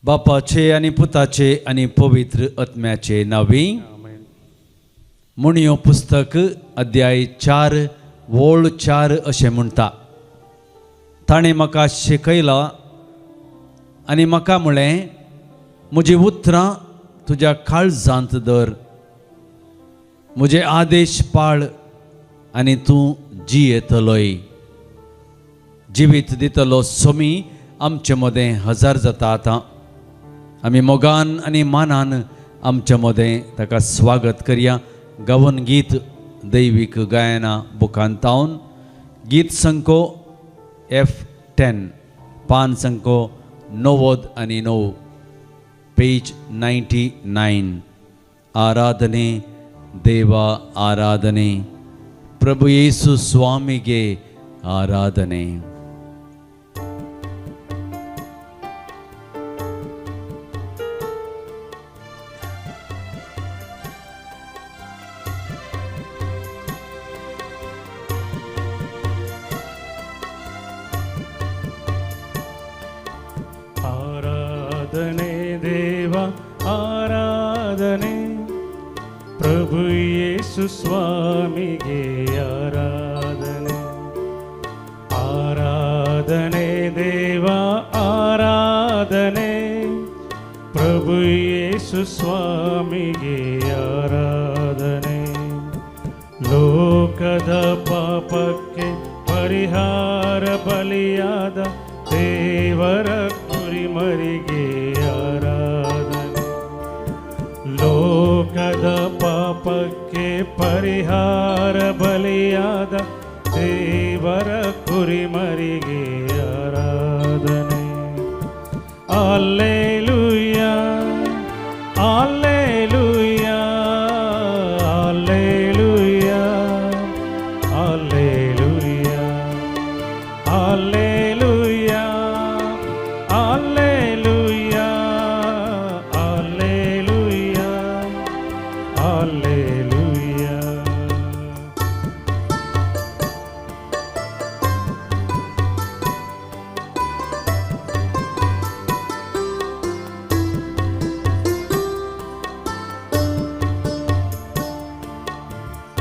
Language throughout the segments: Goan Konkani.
बापाचे आनी पुताचे आनी पवित्र आत्म्याचे नांवी. आमेन. मुणयो पुस्तक अध्याय 4 वोळ 4 अशें म्हणटा, ताणें म्हाका शिकयलां आनी म्हाका म्हळें, म्हजीं उतरां तुज्या काळजांत धर, म्हजे आदेश पाळ आनी तूं जियेतलोय. जिवीत दितलो सोमी आमचे मदें हजार जाता. आतां आमी मोगान आनी मानान आमचे मदें ताका स्वागत करया. गावन गीत दैवीक गायना बुकांतावन गीत संको F10, पान संको 99, पेज 99. आराधने देवा आराधने, प्रभु येसु स्वामीगे आराधने. ಆರಾಧನೆ ದೇವ ಆರಾಧನೆ, ಪ್ರಭು ಯೇಸು ಸ್ವಾಮಿಗೆ ಆರಾಧನೆ. ಆರಾಧನೆ ದೇವ ಆರಾಧನೆ, ಪ್ರಭು ಯೇಸು ಸ್ವಾಮಿಗೆ ಆರಾಧನೆ. ಲೋಕದ ಪಾಪಕ್ಕೆ ಪರಿಹಾರ ಬಲಿಯಾದ ದೇವರ ಕುರಿಮರಿಗೆ ಆರಾಧನೆ. ಲೋಕದ ಪಾಪಕ್ಕೆ ಪರಿಹಾರ ಬಲಿಯಾದ ದೇವರ ಕುರಿಮರಿಗೆ ಆರಾಧನೆ. Alleluia, alleluia, alleluia, alleluia, alleluia, alleluia, alleluia, alleluia.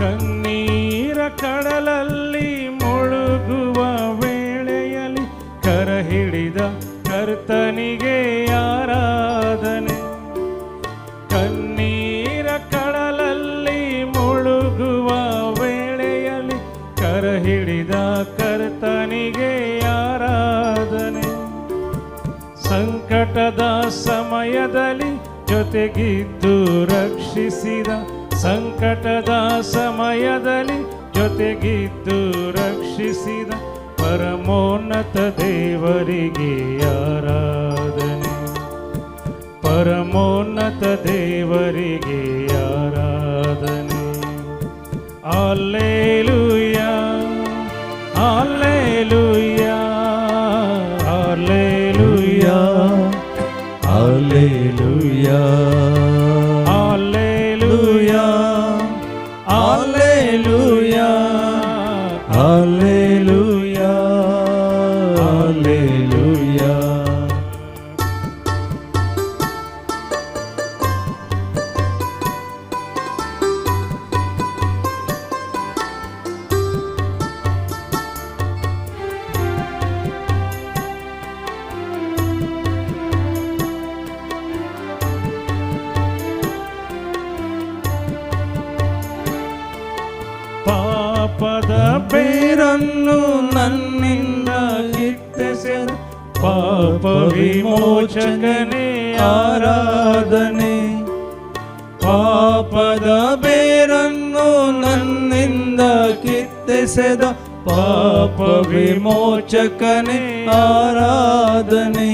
ಕಣ್ಣೀರ ಕಡಲಲ್ಲಿ ಮುಳುಗುವ ವೇಳೆಯಲ್ಲಿ ಕರ ಹಿಡಿದ ಕರ್ತನಿಗೆ ಆರಾಧನೆ. ಕಣ್ಣೀರ ಕಡಲಲ್ಲಿ ಮುಳುಗುವ ವೇಳೆಯಲ್ಲಿ ಕರ ಹಿಡಿದ ಕರ್ತನಿಗೆ ಆರಾಧನೆ. ಸಂಕಟದ ಸಮಯದಲ್ಲಿ ಜೊತೆಗಿದ್ದು ರಕ್ಷಿಸಿದ, ಸಂಕಟದ ಸಮಯದಲ್ಲಿ ಜೊತೆಗಿದ್ದು ರಕ್ಷಿಸಿದ ಪರಮೋನ್ನತ ದೇವರಿಗೆ ಆರಾಧನೆ. ಪರಮೋನ್ನತ ದೇವರಿಗೆ ಆರಾಧನೆ. Alleluia, alleluia, alleluia, alleluia, alleluia, alleluia, alleluia, alleluia. ಪಾಪದ ಬೇರನ್ನು ನನ್ನಿಂದ ಕಿತ್ತೆಸೆದ ಪಾಪ ವಿಮೋಚಕನೇ ಆರಾಧನೆ. ಪಾಪದ ಬೇರನ್ನು ನನ್ನಿಂದ ಕಿತ್ತೆಸೆದ ಪಾಪ ವಿಮೋಚಕನೇ ಆರಾಧನೆ.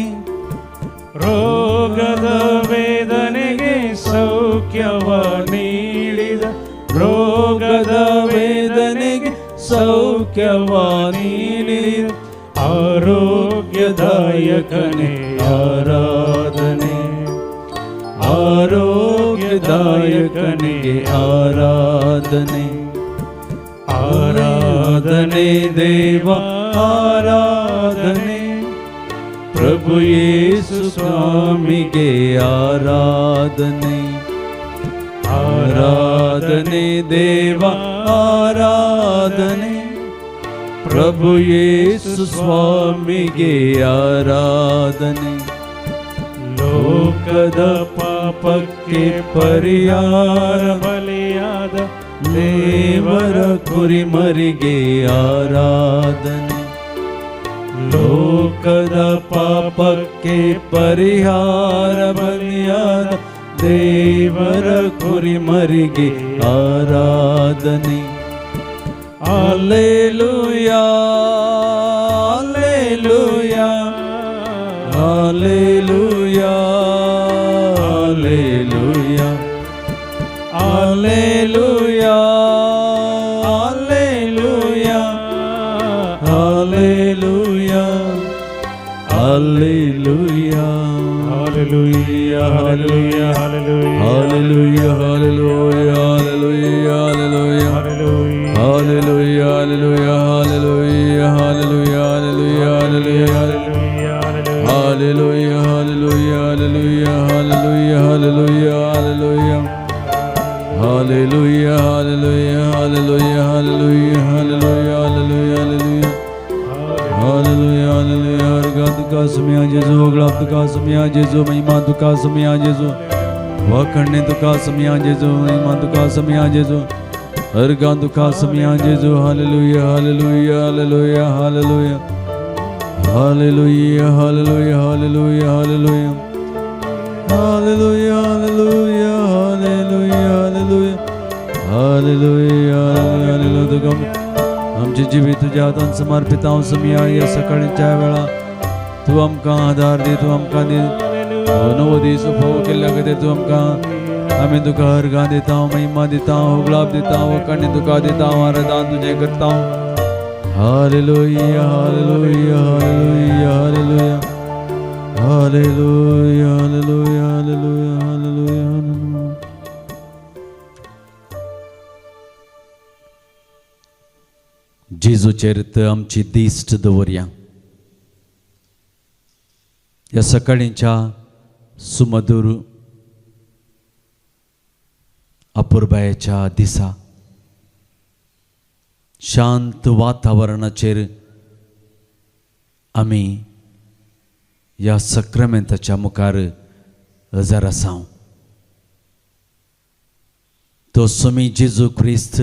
ರೋಗದ ವೇದನೆಗೆ ಸೌಖ್ಯವ ನೀಡಿದ, ರೋಗದ ವೇದನೆಗೆ ಸೌಖ್ಯವ ನೀಡಿದ ಆರೋಗ್ಯದಾಯಕನೇ ಆರಾಧನೆ. ಆರೋಗ್ಯದಾಯಕನೇ ಆರಾಧನೆ. ಆರಾಧನೆ ದೇವ ಆರಾಧನೆ, ಪ್ರಭು ಯೇಸು ಸ್ವಾಮಿಗೆ ಆರಾಧನೆ, ಆರಾಧನೆ ದೇವ ಆರಾಧನೆ, ಪ್ರಭು ಯೇಸು ಸ್ವಾಮಿಗೆ ಆರಾಧನೆ. ಲೋಕದ ಪಾಪಕ್ಕೆ ಪರಿಹಾರ ಬಲಿಯಾದ ದೇವರ ಕುರಿಮರಿಗೆ ಆರಾಧನೆ. ಲೋಕದ ಪಾಪಕ್ಕೆ ಪರಿಹಾರ ಬಲಿಯಾದ ದೇವರ ಕುರಿಮರಿಗೆ ಆರಾಧನೆ. Alleluia, alleluia, alleluia, alleluia, alleluia, alleluia, alleluia, alleluia. Hallelujah, hallelujah, hallelujah. Hallelujah, hallelujah, hallelujah, hallelujah. Hallelujah. Hallelujah, hallelujah, hallelujah, hallelujah, hallelujah, hallelujah. Hallelujah. Hallelujah, hallelujah, hallelujah, hallelujah, hallelujah, hallelujah. Hallelujah, hallelujah, hallelujah, hallelujah, hallelujah, hallelujah. Hallelujah, hallelujah. अर्घा तुका समया जेजू, होगळाप तुका समया जेजू, महिमा तुका समया जेजू, वाखणणे तुका समया जेजू, महिमा तुका समया जेजू, अर्घा तुका समया जेजू. Hallelujah, hallelujah, hallelujah, hallelujah, hallelujah, hallelujah, hallelujah, hallelujah, hallelujah, hallelujah, hallelujah, hallelujah, hallelujah, hallelujah. तुका आमचे जिवीत तुज्या हातान समर्पित हांव समया. ह्या सकाळीच्या वेळा तूं आमकां आदार दी, तूं आमकां दी हो नवो दीस फावो केल्ल्या खातीर तूं आमकां, आमी तुका अर्घां दिता, महिमा दिता, होगळाप दिता, वखाणी तुका दिता, आराधन तुजें करता. Hallelujah, hallelujah, hallelujah, hallelujah, hallelujah, hallelujah, hallelujah, hallelujah, hallelujah. जेजूचेर आमची दिश्ट दवरया. ह्या सकाळींच्या सुमधूर अपुरबायेच्या दिसा शांत वातावरणाचेर आमी ह्या सक्रामेंताच्या मुखार हजर आसाव. तो स्वामी जेजू क्रिस्त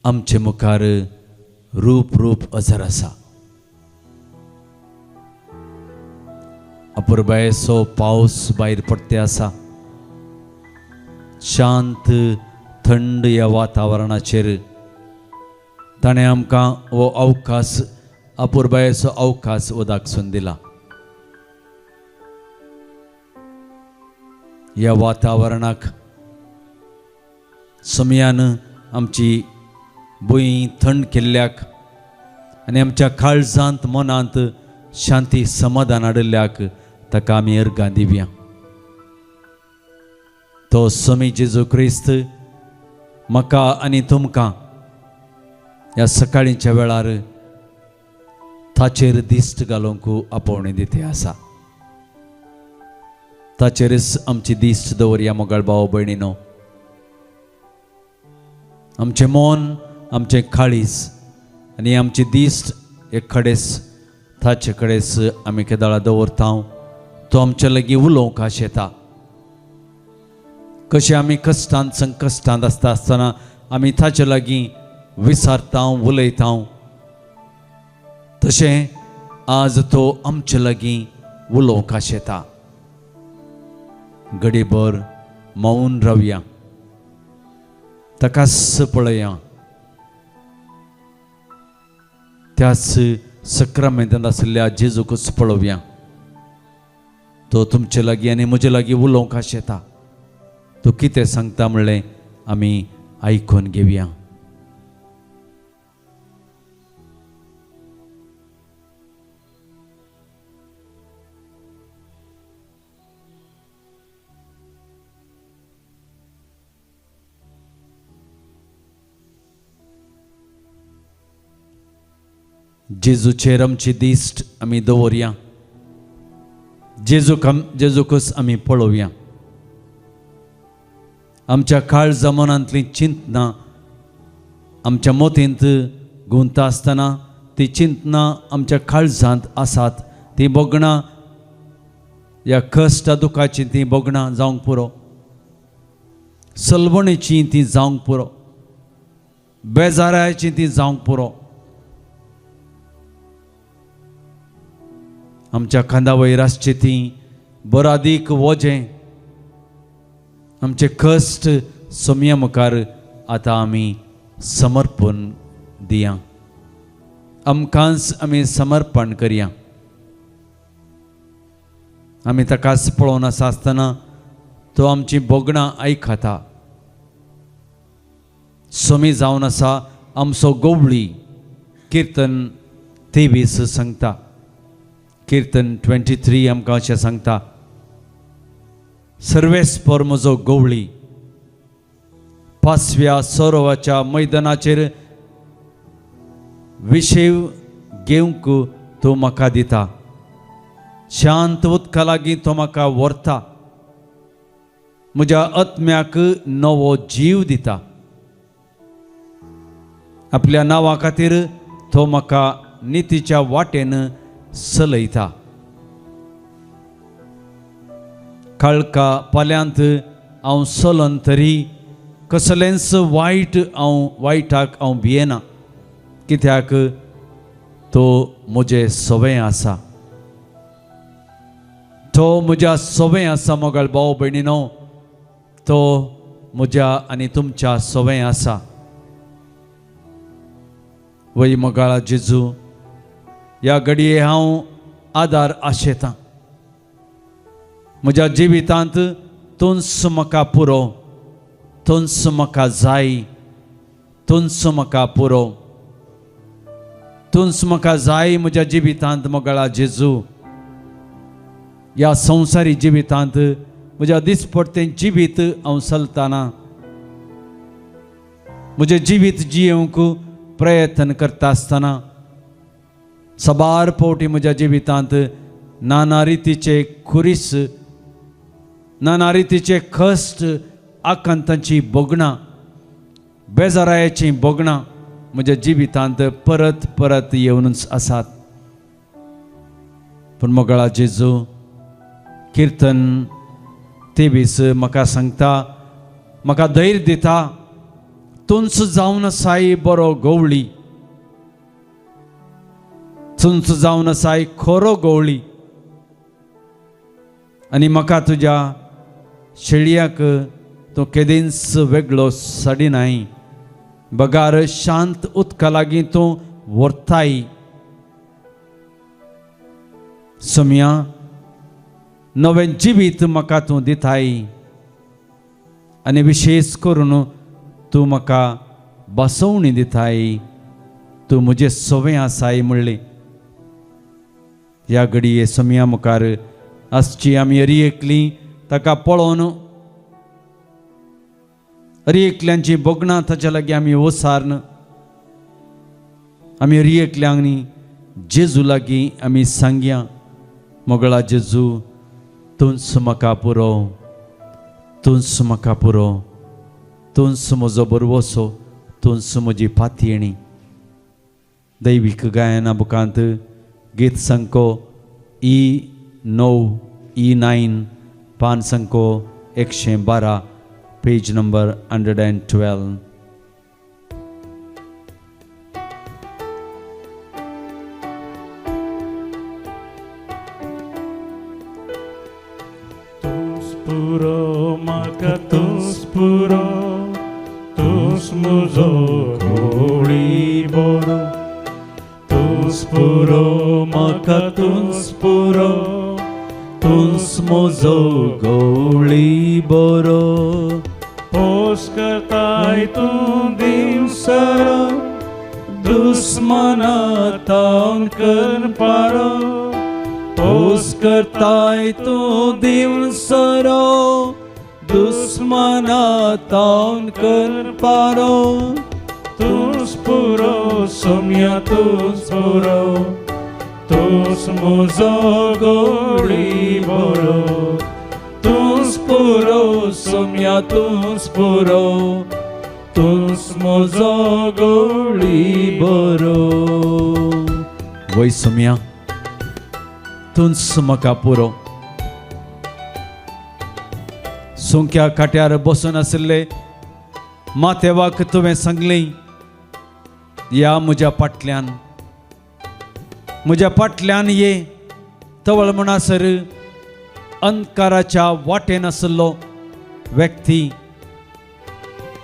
आमचे मुखार रूप रूप हजर आसा. अपुरबायेचो पावस भायर पडते आसा. शांत थंड ह्या वातावरणाचेर ताणें आमकां हो अवकाश, अपुरबायेचो अवकाश उदाकसून दिला. ह्या वातावरणाक समयान आमची भूंय थंड केल्ल्याक आनी आमच्या काळजांत मनांत शांती समाधान हाडिल्ल्याक ताका आमी अर्गां दिवया. तो स्वामी जेजू क्रिस्त म्हाका आनी तुमकां ह्या सकाळींच्या वेळार ताचेर दिश्ट घालूंक आपोवणें दिते आसा. ताचेरच आमची दिश्ट दवरया मोगाळ भाव भयणीनो. आमचें मन, आमचें काळीज आनी आमची दिश्ट एक कडेच ताचे कडेच आमी केदाळा दवरता. तो आमचे लागीं उलोवंक आशेता. कशें आमी कश्टांत संकश्टांत आसता आसतना आमी ताचे लागीं विचारता, उलयता, तशें आज तो आमचे लागीं उलोवंक आशेता. घडीभर मौन रावया, ताकाच पळया. त्याच सक्रामेंतांत आशिल्ल्या जेजूकच पळोवया. तो तुमचे लागीं आनी म्हजे लागीं उलोवंक आशेता. तो कितें सांगता म्हणलें आमी आयकून घेवया. जेजूचेर आमची दिश्ट आमी दवरया. जेजूक जेजूकच आमी पळोवया. आमच्या काळजा मनांतलीं चिंतनां आमच्या मतींत गुंता आसतना ती चिंतनां आमच्या काळजांत आसात, ती भोगणां ह्या कश्ट दुखाची ती भोगणां जावंक पुरो, सलवणेची ती जावंक पुरो, बेजाराची ती जावंक पुरो. आमच्या खांदा वयर आसची ती बरादीक वजें, आमचे कश्ट सोमया मुखार आतां आमी समर्पण दिया, आमकांच आमी समर्पण करया. आमी ताकाच पळोवन आसा आसतना तो आमची भोगणां आयकता. सोमी जावन आसा आमचो गोवळी. किर्तन 23 सांगता, किर्तन 23 आमकां अशें सांगता, सर्वेस्पर म्हजो गोवळी, पासव्या सरोवाच्या मैदानाचेर विशेव घेवंक तो म्हाका दिता, शांत उदका लागीं तो म्हाका व्हरता, म्हज्या आत्म्याक नवो जीव दिता, आपल्या नांवा खातीर तो म्हाका नितीच्या वाटेन चलयता. काळका पाल्यांत हांव चलन तरी कसलेंच वायट हांव वायटाक हांव भियेना, कित्याक तो म्हजे सवंय आसा, तो म्हज्या सवंय आसा. मोगाळ भाव भयणीनो, तो म्हज्या आनी तुमच्या सवंय आसा. वय मोगाळा जेजू, ह्या घडये हांव आदार आशेतां, म्हज्या जिवितांत तूंच म्हाका पुरो, तूंच म्हाका जाय, तूंच म्हाका पुरो, तूंच म्हाका जाय म्हज्या जिवितांत. मोगाळा जेजू, ह्या संवसारी जिवितांत म्हज्या दिसपडतें जिवीत हांव चलतना म्हजें जिवीत जियेवंक प्रयत्न करता आसतना साबार फावटी म्हज्या जिवितांत नाना रितीचे खुरीस, नाना रितीचे कश्ट, आकांतांची भोगणां, बेजारायाचीं भोगणां म्हज्या जिवितांत परत परत येवनच आसात. पूण मोगाळा जेजू, किर्तन 23 म्हाका सांगता, म्हाका धैर्य दिता, तूंच जावन आसाय बरो गवळी, तूंच जावन आसाय खरो गवळी, आनी म्हाका तुज्या शेळयाक तूं केदींच वेगळो साडिनाय, बगार शांत उदका लागीं तूं व्हरताय. सोम्या, नवें जिवीत म्हाका तूं दिताय आनी विशेश करून तूं म्हाका बसवणी दिताय, तूं म्हजें सवंय आसाय म्हणलें. ह्या घडये सोम्या मुखार आसची आमी अरी एकली ताका पळोवन अरी एकल्यांची भोगणां ताच्या लागीं आमी ओसार्न आमी अरी एकल्यांनी जेजू लागीं आमी सांगया, मोगळा जेजू, तूंच म्हाका पुरो, तूंच म्हाका पुरो, तूंच म्हजो बरवसो, तूंच म्हजी पातयेणी. दैवीक गायना बुकांत गीत संको E9 E9 पान संको 112, पेज नंबर 112. तूंच पुरो म्हाका, तूंच पुरो, तूंच म्हजो गोळी बरो, तूंच पुरो म्हाका, तूंच पुरो, तूंच म्हजो गोळी बरो, पोस करताय तूं दिवसरो, दुस्मना तावन कर पारो, पोस करताय तूं दिवसरो, दुस्मना तावन कर पारो, तूंच पुरो सोम्या, तूंच पुरो, तूंच म्हजो गोडी बरो, तूंच पुरो सोम्या तूंच पुरो, तूंच म्हजो गोडी बरो. वय सोम्या, तूंच म्हाका पुरो. सुंक्या काट्यार बसून आशिल्ले मातेवाक तुवें सांगलें, या म्हज्या फाटल्यान, म्हज्या फाटल्यान ये. तवळ म्हणसर अंधकाराच्या वाटेन आशिल्लो व्यक्ती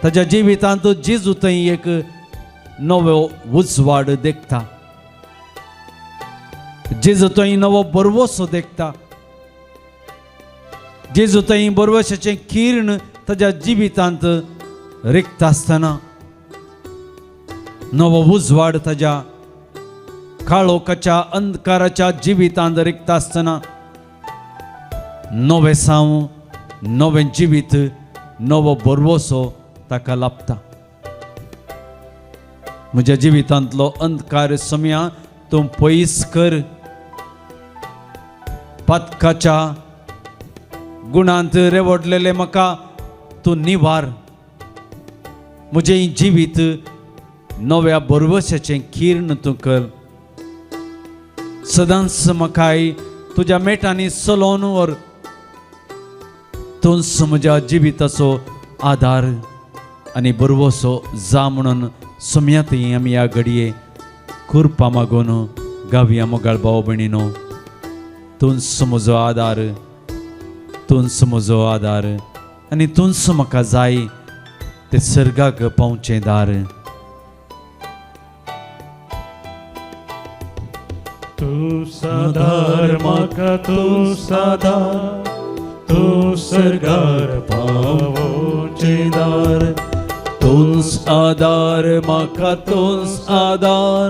ताज्या जिवितांत जेजू थंय एक नवो उजवाड देखता, जेजू थंय नवो बरवसो देखता, जेजू थंय बरवशाचें किर्ण ताज्या जिवितांत रिगता आसतना नवो उजवाड ताज्या काळोखाच्या अंधकाराच्या जिवितांत रिगता आसतना नवें साव, नवें जिवीत, नवो बरवसो ताका लाभता. म्हज्या जिवितांतलो अंधकार सोम्या तूं पयस कर. पातकाच्या गुणांत रेवडलेले म्हाका तूं निवार. म्हजें जिवीत नव्या बरवशाचें किर्ण तूं कर. सदांच म्हाकाय तुज्या मेटांनी चलोवन व्हर. तूंच म्हज्या जिविताचो आदार आनी बरवसो जा म्हणून सोम्या थंय आमी ह्या घडये कुरपा मागून गावया. मोगाळ भाव भयणीनो, तूंच म्हजो आदार, तूंच म्हजो आदार आनी तूंच म्हाका जाय ते सर्गाक पावचें दार. तूं आदार म्हाका, तूं आदार, तूं सर्गार पावोवचें दार. तूंच आदार म्हाका, तूंच आदार,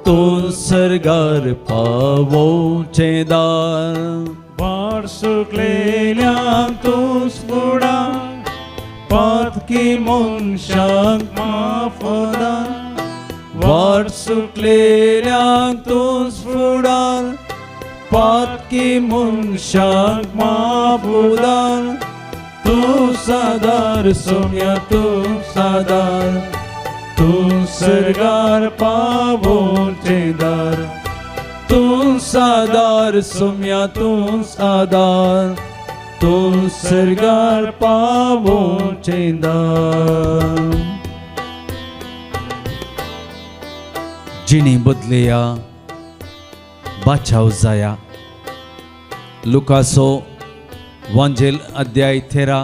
तूं सर्गार पावोवचें दार. वाट सुकलेल्यांक तूंच फुडार, पातकी मनशांक माफ दान. वाट सुकलेल्यांक तूंच फुडार, पातकी मनशांक माफ दान. तूं आदार सोम्या, तूं आदार, तूं सर्गार पावोवचें दार. तूं आदार सोम्या, तूं आदार, तूं सर्गार पावोवचें दार. जिणी बदलया, बाचाव जाया. लुकासो वांजेल अध्याय 13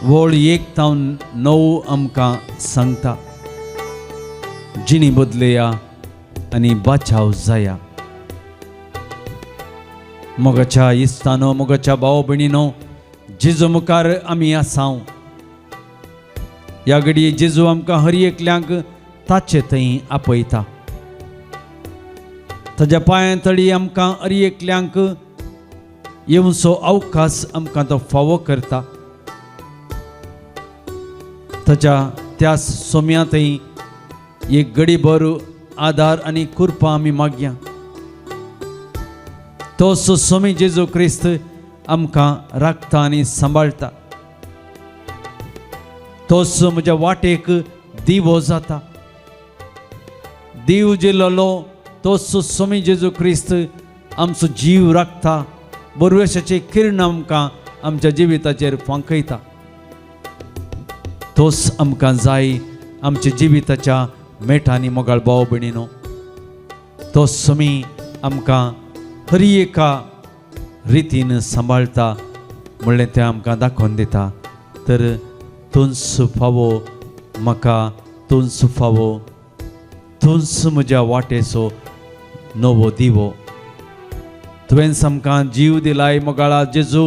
वळ 1 तावन 9 आमकां सांगता, जिणी बदलया आनी बाचाव जाया. मोगाच्या इस्तानो, मोगाच्या भाव भयणीनो, जेजू मुखार आमी आसाव. ह्या घडये जेजू आमकां हर एकल्यांक ताचे थंय आपयता. ताज्या पांयां तळी आमकां हर एकल्यांक येवचो अवकाश आमकां तो फावो करता. ताच्या त्या सोम्या थंय एक गडीभर आदार आनी कुरपा आमी मागया. तो सोमी जेजू क्रिस्त आमकां राखता आनी सांबाळटा. तोच म्हज्या वाटेक दिवो जाता. दीव जिल्लो तोच सोमी जेजू क्रिस्त आमचो जीव राखता. बरवेशाचे किर्ण आमकां आमच्या जिविताचेर फांकयता. तोच आमकां जाय आमच्या जिविताच्या मेटांनी. मोगाळ भाव भयणीनो, तोच सोमी आमकां हर एका रितीन सांबाळटा म्हणलें तें आमकां दाखोवन दिता. तर तूंच फावो म्हाका, तूंच फावो, तूंच म्हज्या वाटेचो नवो दिवो. तुवें आमकां जीव दिलाय मोगाळा जेजू,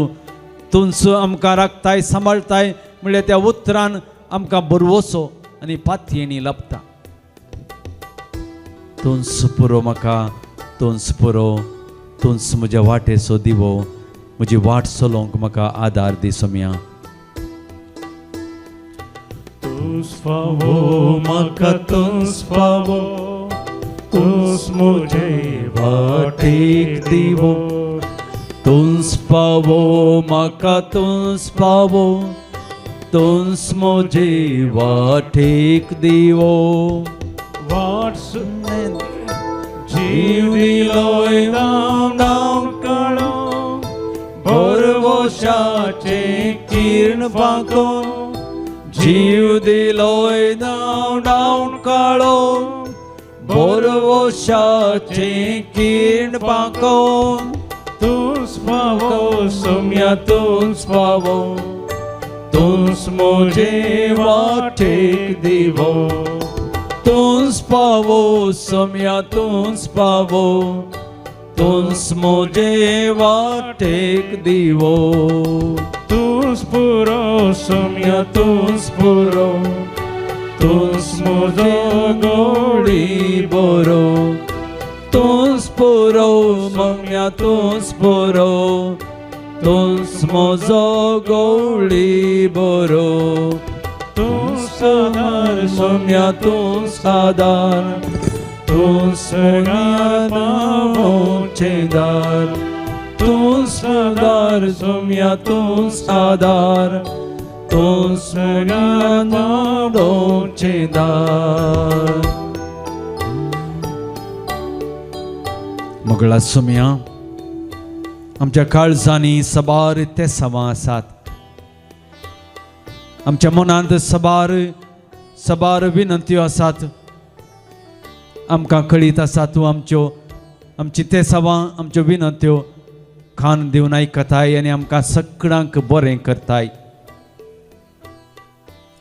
तूंच आमकां राखताय सांबाळताय म्हणल्यार त्या उतरान आमकां बरवसो आनी पातयेणी लाबता. तूंच पुरो म्हाका, तूंच पुरो, तूंच म्हज्या वाटेचो दिवो. म्हजी वाट चलोवंक म्हाका आदार दी सोम्या. तूंच फावो म्हाका, तूंच फावो, तूंच मुझे वाटेक दिवो, तूंच पावो म्हाका, तूंच पावो, तूंच म्हजे वाटेक दिवो. वाट जीव दिलोय धांव धांव काळो, भरवशाचें किर्ण फांको, जीव दिलोय धांव धांव काळो, भरवशाचें किर्ण फांको. तूंच पावो सोम्या तूंच पावो, तूंच म्हजे वाटेक दिवो, तूंच पावो सोम्या तूंच पावो, तूंच म्हजे वाटेक दिवो. तूंच पुरो सोम्या तूंच पुरो, तूंच म्हजो गोडी बोरो, तूंच पुरो सोम्या तूंच पुरो, तूंच म्हजो गोडी बोरो. तूंच आदार सोम्या तूंच आदार, तूंच सगळ्या पावोचें दार, तूंच आदार सोम्या तूंच आदार, तूंच सगळ्या पावोचें दार. मोगळा सोम्या, आमच्या काळजांनी सबार तेसावां आसात, आमच्या मनांत सबार सबार विनंत्यो आसात. आमकां कळीत आसा तूं आमच्यो आमची तेसावां आमच्यो विनंत्यो खान दिवन आयकताय आनी आमकां सगळ्यांक बरें करताय.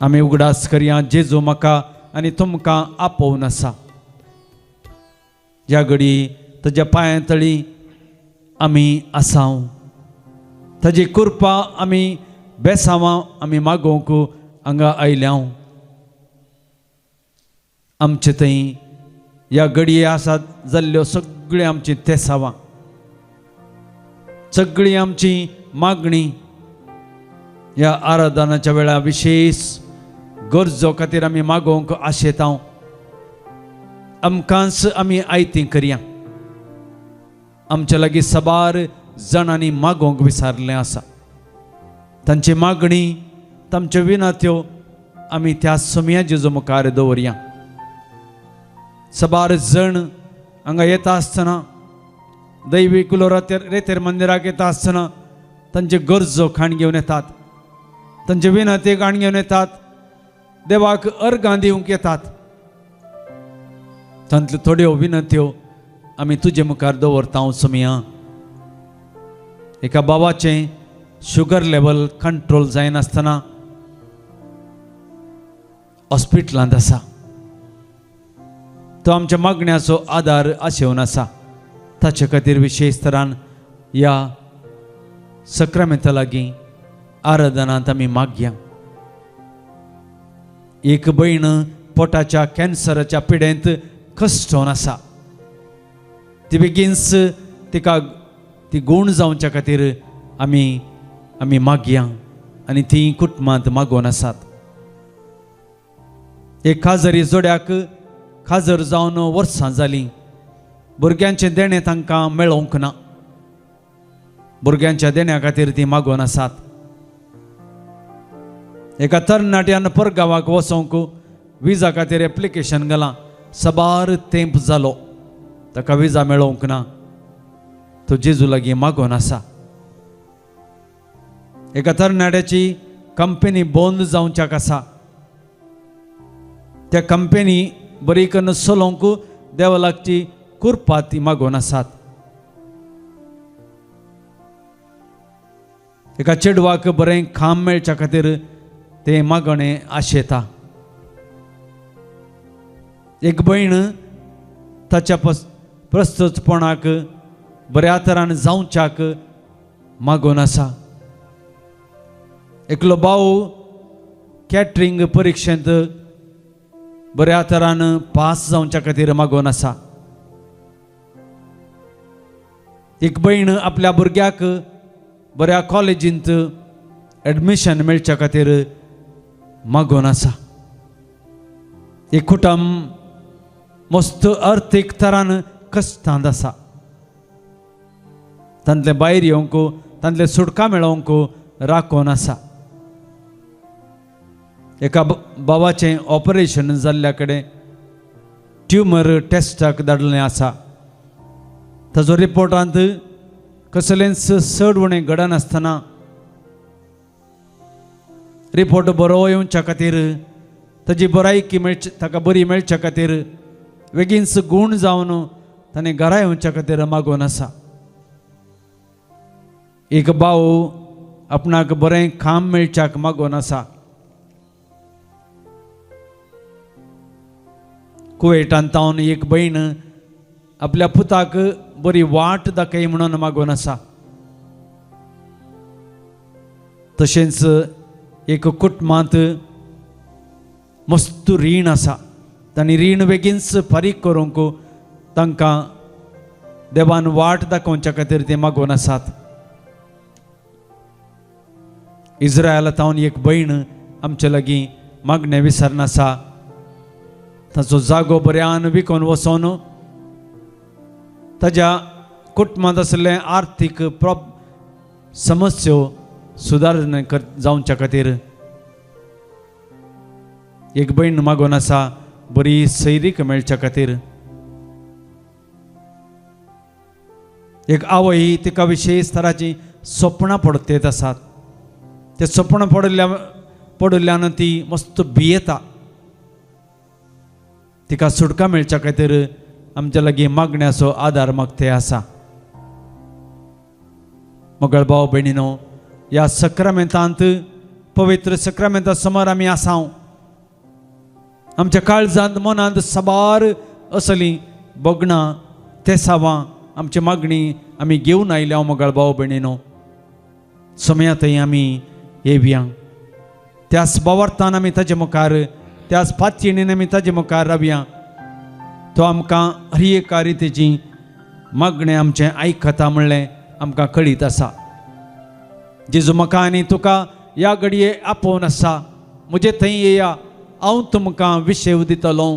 आमी उगडास करया जेजू म्हाका आनी तुमकां आपोवन आसा, ज्या घडी ताज्या पांयां तळी आमी आसाव, ताजी कृपा आमी बेसावां आमी मागोवंक हांगा आयल्या. आमचे थंय ह्या घडये आसात जाल्ल्यो सगळ्यो आमची तेसावां, सगळी आमची मागणी ह्या आराधनाच्या वेळार विशेष गरजो खातीर आमी मागोवंक आशेता. आमकांच आमी आयती करया. आमच्या लागीं साबार जाणांनी मागोवंक विसारलें आसा, तांची मागणी तांच्यो विनंत्यो आमी त्या सोम्या जेजू मुखार दवरया. साबार जण हांगा येता आसतना दैवी कुलोरा रेतेर मंदिराक येता आसतना तांचे गरजो खाण घेवन येतात, तांचे विनंती खाण घेवन येतात, देवाक अर्गां दिवंक येतात. तांतल्यो थोड्यो विनंत्यो आमी तुजे मुखार दवरता सोम्या. एका बाबाचें शुगर लेवल कंट्रोल जायनासतना हॉस्पिटलांत आसा, तो आमच्या मागण्याचो आदार आशेवन आसा. ताचे खातीर विशेष तरान ह्या सक्रामेंता लागीं आराधनांत आमी मागया. एक भयण पोटाच्या कॅन्सराच्या पिडेंत कश्टोन आसा, ती बेगीनच तिका ती गूण जावच्या खातीर आमी आमी मागया आनी ती कुटुंबांत मागोवन आसात. एक खाजरी जोड्याक खाजर जावन वर्सां जालीं, भुरग्यांचें देणें तांकां मेळोवंक ना, भुरग्यांच्या देण्या खातीर ती मागोवन आसात. एका तरणाट्यान परगांवाक वचोंक विजा खातीर एप्लिकेशन घालां, साबार तेंप जालो ताका विजा मेळोवंक ना, तो जेजू लागीं मागोवन आसा. एका तरणाट्याची कंपनी बंद जावच्याक आसा, त्या कंपनी बरी करून चलोवंक देवा लागची कृपा ती मागोवन आसात. एका चेडवाक बरें काम मेळच्या खातीर ते मागणें आशेता. एक भयण ताच्या प्रस्तुतपणाक बऱ्या तरान जावच्याक मागोवन आसा. एकलो भाव कॅटरींग परिक्षेंत बऱ्या तरान पास जावच्या खातीर मागोवन आसा. एक भयण आपल्या भुरग्याक बऱ्या कॉलेजींत एडमिशन मेळच्या खातीर मागोवन आसा. एक कुटुंब मस्त अर्थीक तरान कश्टांत आसा, तांतलें भायर येवंक, तांतलें सुटका मेळोवंक राखून आसा. एका बाबाचें ऑपरेशन जाल्ल्या कडेन ट्युमर टेस्टाक धाडलें आसा. ताजो रिपोर्टांत कसलेंच चड उणें घडनासतना रिपोर्ट बरो येवच्या खातीर, ताजी बरायकी मेळची, ताका बरी मेळच्या खातीर, बेगीनच गूण जावन ताणें घरा येवच्या खातीर मागून आसा. एक भाव आपणाक बरें काम मेळच्याक मागून आसा. कुवेटांत तावन एक भयण आपल्या पुताक बरी वाट दाखय म्हणून मागून आसा. तशेंच एक कुटुंबांत मस्त रीण आसा, तांणी रीण बेगीनच फारीक करूंक तांकां देवान वाट दाखोवच्या खातीर ते मागून आसात. इस्रायला तावन एक भयण आमचे लागीं मागणें विसरनासा. ताचो जागो बऱ्यान विकून वचोन ताज्या कुटुंबांत आशिल्ले आर्थीक समस्यो सुदारणा जावच्या खातीर एक भयण मागून आसा बरी सैरीक मेळच्या खातीर. एक आवय तिका विशेष तराची सपनां पडतेत आसात. ते सपनां पडिल्ल्यान ती मस्त भियेता. तिका सुटका मेळच्या खातीर आमच्या लागीं मागण्याचो आदार मागते आसा. मोगाळ भाव भयणीनो, ह्या सक्रामेंतांत, पवित्र सक्रामेंता समोर आमी आसाव. आमच्या काळजांत मनांत साबार असलीं भोगणां तेसावां आमची मागणी आमी घेवन आयल्या. मोगाळ भाव भयणीनो, समया थंय आमी येवया. त्याच बावर्थान आमी ताजे मुखार, त्याच पातयेणीन आमी ताजे मुखार रावया. तो आमकां हर एका रितीची मागणें आमचें आयकता म्हणलें आमकां कळीत आसा. जेजू म्हाका आनी तुका ह्या घडये आपोवन आसा, म्हजे थंय येया, हांव तुमकां विशेव दितलो.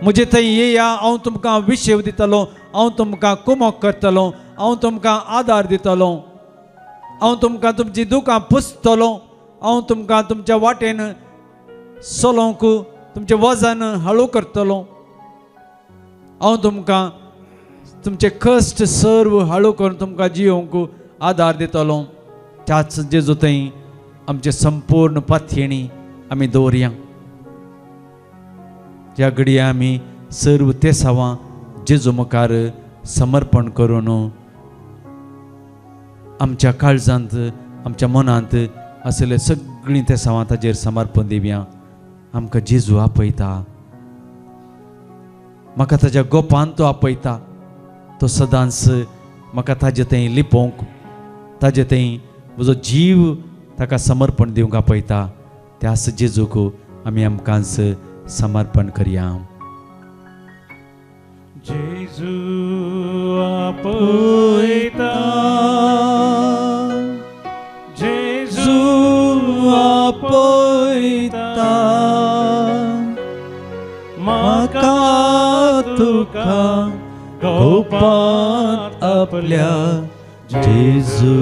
म्हजे थंय येया, हांव तुमकां विशेव दितलो, हांव तुमकां कुमक करतलो, हांव तुमकां आदार दितलो, हांव तुमकां तुमची दुकां पुसतलो, हांव तुमकां तुमच्या वाटेन चलोवंक तुमचें वजन हळू करतलो, हांव तुमकां तुमचे कश्ट सर्व हळू करून तुमकां जियोवंक आदार दितलो. त्याच जेजू थंय आमचे संपूर्ण पातयेणी आमी दवरया. ज्या घडये आमी सर्व तेसावां जेजू मुखार समर्पण करून आमच्या काळजांत आमच्या मनांत आशिल्ले सगळीं तेसावां ताजेर समर्पण दिवया. आमकां जेजू आपयता, म्हाका ताज्या गोपान तो आपयता. तो सदांच म्हाका ताजे थंय लिपोवंक, ताजे थंय म्हजो जीव ताका समर्पण दिवंक आपयता. त्याच जेजूक आमी आमकांच समर्पण करया. जेजू आपयता, जेजू आपयता, म्हाका तुका गोपांत आपल्या जेजू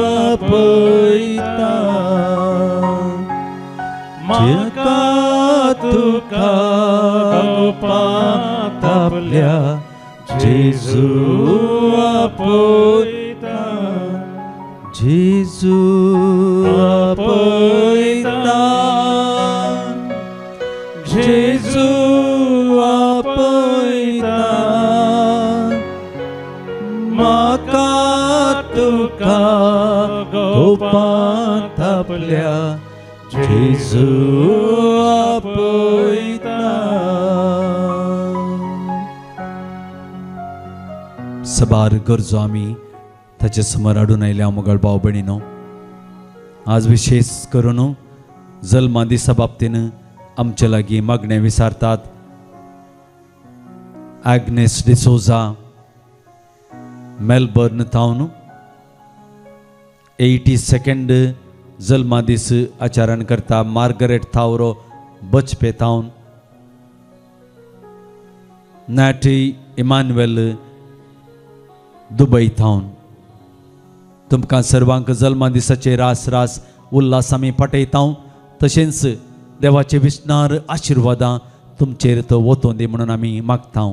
आपयता, म्हाका तुका गोपांत आपल्या जेजू आपयता, जेजू आपयता, जेजू आपयता, म्हाका तुका गोपांत आपल्या जेजू आपयता. सबार गरजो आमी ताचे समोर हाडून आयल्या. मोगाळ भाव भयणीनो, आज विशेष करून जल्मा दिसा बाबतीन आमचे लागीं मागणें विचारतात. आग्नेस डिसोजा मेलबर्न थावन 82 जल्मा दीस आचरण करता. मार्गरेट थावरो बचपे थावन नॅटी इमानुएल दुबय थावन तुमकां सर्वांक जल्मा दिसाचे रास रास उल्हास आमी पाठयता. तशेंच देवाचे विस्नार आशिर्वादां तुमचेर तो वतों दी म्हणून आमी मागता.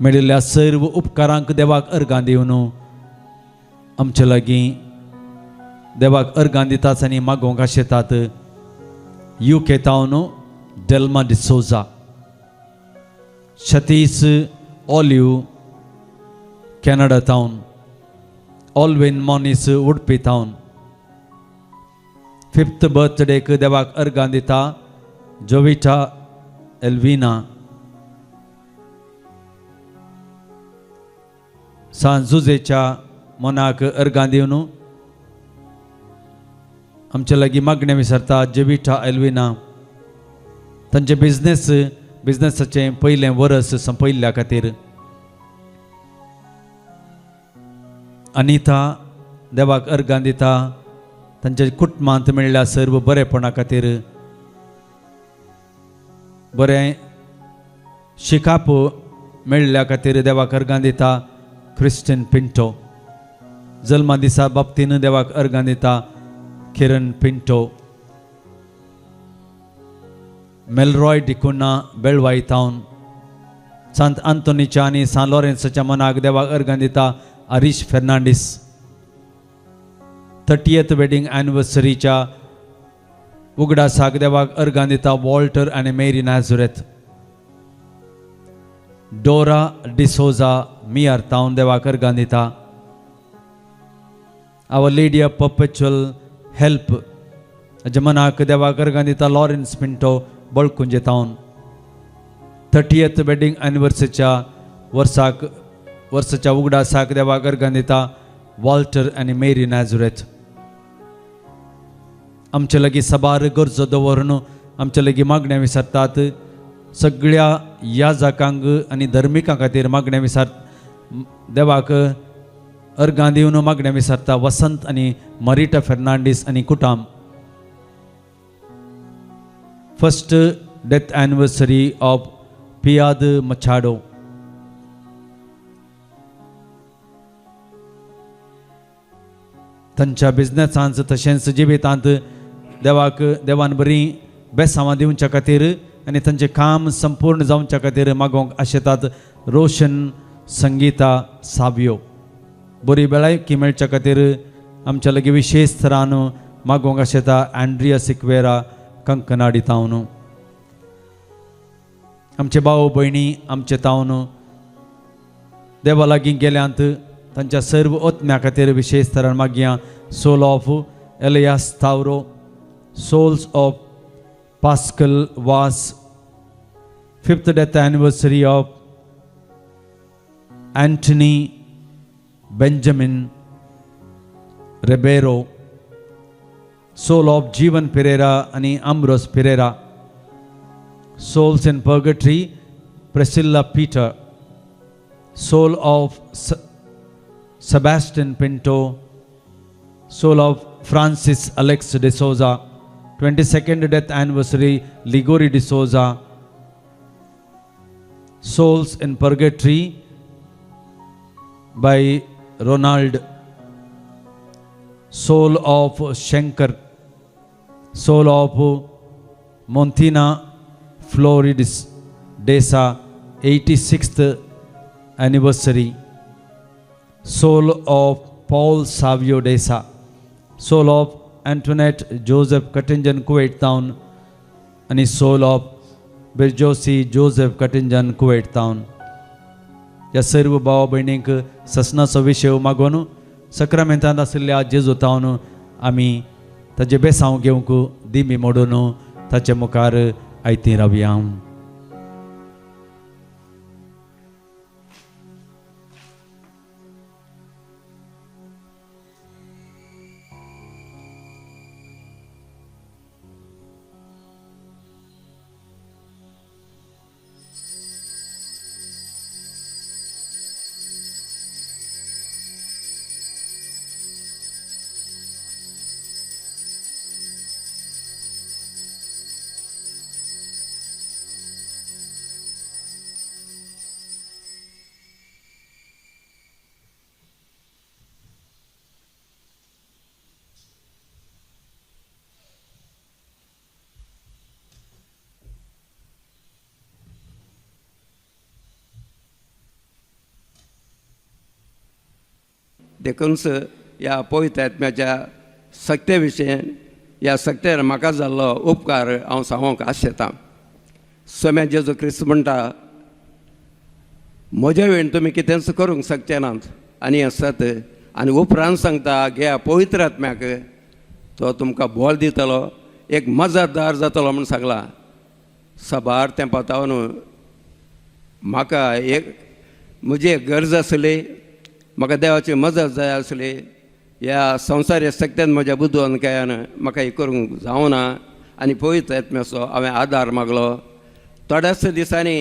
मेळिल्ल्या सर्व उपकारांक देवाक अर्गां दिवन आमचे लागीं देवाक अर्गां दितात आनी मागोवंक आशेतात. You K थावन Delma D'Souza, Satish Olive Canada थावन, Alvin Moniz Udupi थावन. 5th बर्थडेक देवाक अर्गां दिता जोविटा एल्विना. सांत जुजेच्या मनाक अर्गां दिवन आमचे लागीं मागणें विसरता जेविटा एल्विना. तांचे बिजनेसाचें पयलें वरस संपयल्ल्या खातीर. अनिता देवाक अर्गां दिता तांच्या कुटुंबांत मेळ्ळ्या सर्व बरेपणा खातीर. बरें शिकाप मेळ्ळ्या खातीर देवाक अर्गां दिता क्रिस्टन पिंटो. जल्मा दिसा बाबतीन देवाक अर्गां दिता किरण पिंटो. मेलरॉय डिकुन्हा बेळवाई थावन सांत आंतोनीच्या आनी सांत लॉरेन्साच्या मनाक देवाक अर्गां दिता हरीश फेर्नांडीस. 30th wedding एनिवर्सरीच्या उगडासाक देवाक अर्गां दिता वॉल्टर आनी मेरी नाजुरेथ. डोरा डिसोजा मियार थावन देवाक अर्गां दिता. Our lady of perpetual help हाच्या मनाक देवाक अर्गां दिता लॉरेन्स पिंटो बळकुंजे थावन. 30th wedding एनिवर्सरीच्या वर्साच्या उगडासाक देवाक अर्गां दिता वॉल्टर आनी मेरी नाजुरेथ. आमचे लागीं साबार गरजो दवरून आमचे लागीं मागण्या विसरतात. सगळ्या याजकांक आनी धर्मिकां खातीर मागण्या विसर देवाक अर्गां दिवन मागण्या विसरता वसंत आनी मरिटा फेर्नांडीस आनी कुटाम. 1st death anniversary of Piedad Machado. तांच्या बिजनेसांत तशेंच जिवितांत देवाक देवान बरी बेसांवां दिवच्या खातीर आनी तांचें काम संपूर्ण जावच्या खातीर मागोवंक आशेतात रोशन संगीता सावियो. बरी भलायकी मेळच्या खातीर आमच्या लागीं विशेश थरान मागोवंक आशेता अँड्रिया सिक्वेरा कंकनाडी तावन. आमचे भाव भयणी आमचे तावन देवा लागीं गेल्यांत तांच्या सर्व ओत्म्या खातीर विशेश थरान मागया. Soul of Elias Tauro, souls of Pascal Vaz, 5th death anniversary of Antony Benjamin Ribeiro, soul of Jeevan Pereira आनी Ambrose Pereira, souls in purgatory Priscilla Peter, soul of Sebastian Pinto, soul of Francis Alex D'Souza, 22nd death anniversary Ligori D'Souza, souls in purgatory by Ronald, soul of Shankar, soul of Montina Floridis Desa, 86th anniversary, soul of Paul Savio Desa, soul of Antoinette Joseph Katinjan Kuwait Town, and soul of Birjosi Joseph Katinjan Kuwait Town. ह्या सर्व भाव भयणींक ससनाचो विशय मागोवन सक्रामेंतांत आशिल्ल्या जेजू तावन आमी ताजे बेसांव घेवंक दिमी मोडून ताचे मुखार आयती रावया. देखूनच ह्या पवित्र आत्म्याच्या सक्ते विशयन ह्या सक्तेर म्हाका जाल्लो उपकार हांव सांगूंक आशेतां. सोम्या जेजू क्रिस्त म्हणटा, म्हज्या वेळ तुमी कितेंच करूंक शकचे नात आनी हें सत. आनी उपरांत सांगता, घे पवित्र आत्म्याक, तो तुमकां बोल दितलो, एक मजतदार जातलो म्हूण सांगलां. साबार तेंपा तावन म्हाका एक म्हजी एक गरज आसली, म्हाका देवाची मजत जाय आसली. ह्या संवसारी शक्त्यान म्हज्या बुदवंतकायान म्हाका हें करूंक जावना आनी पवित्र आत्म्याचो हांवें आदार मागलो. थोड्याच दिसांनी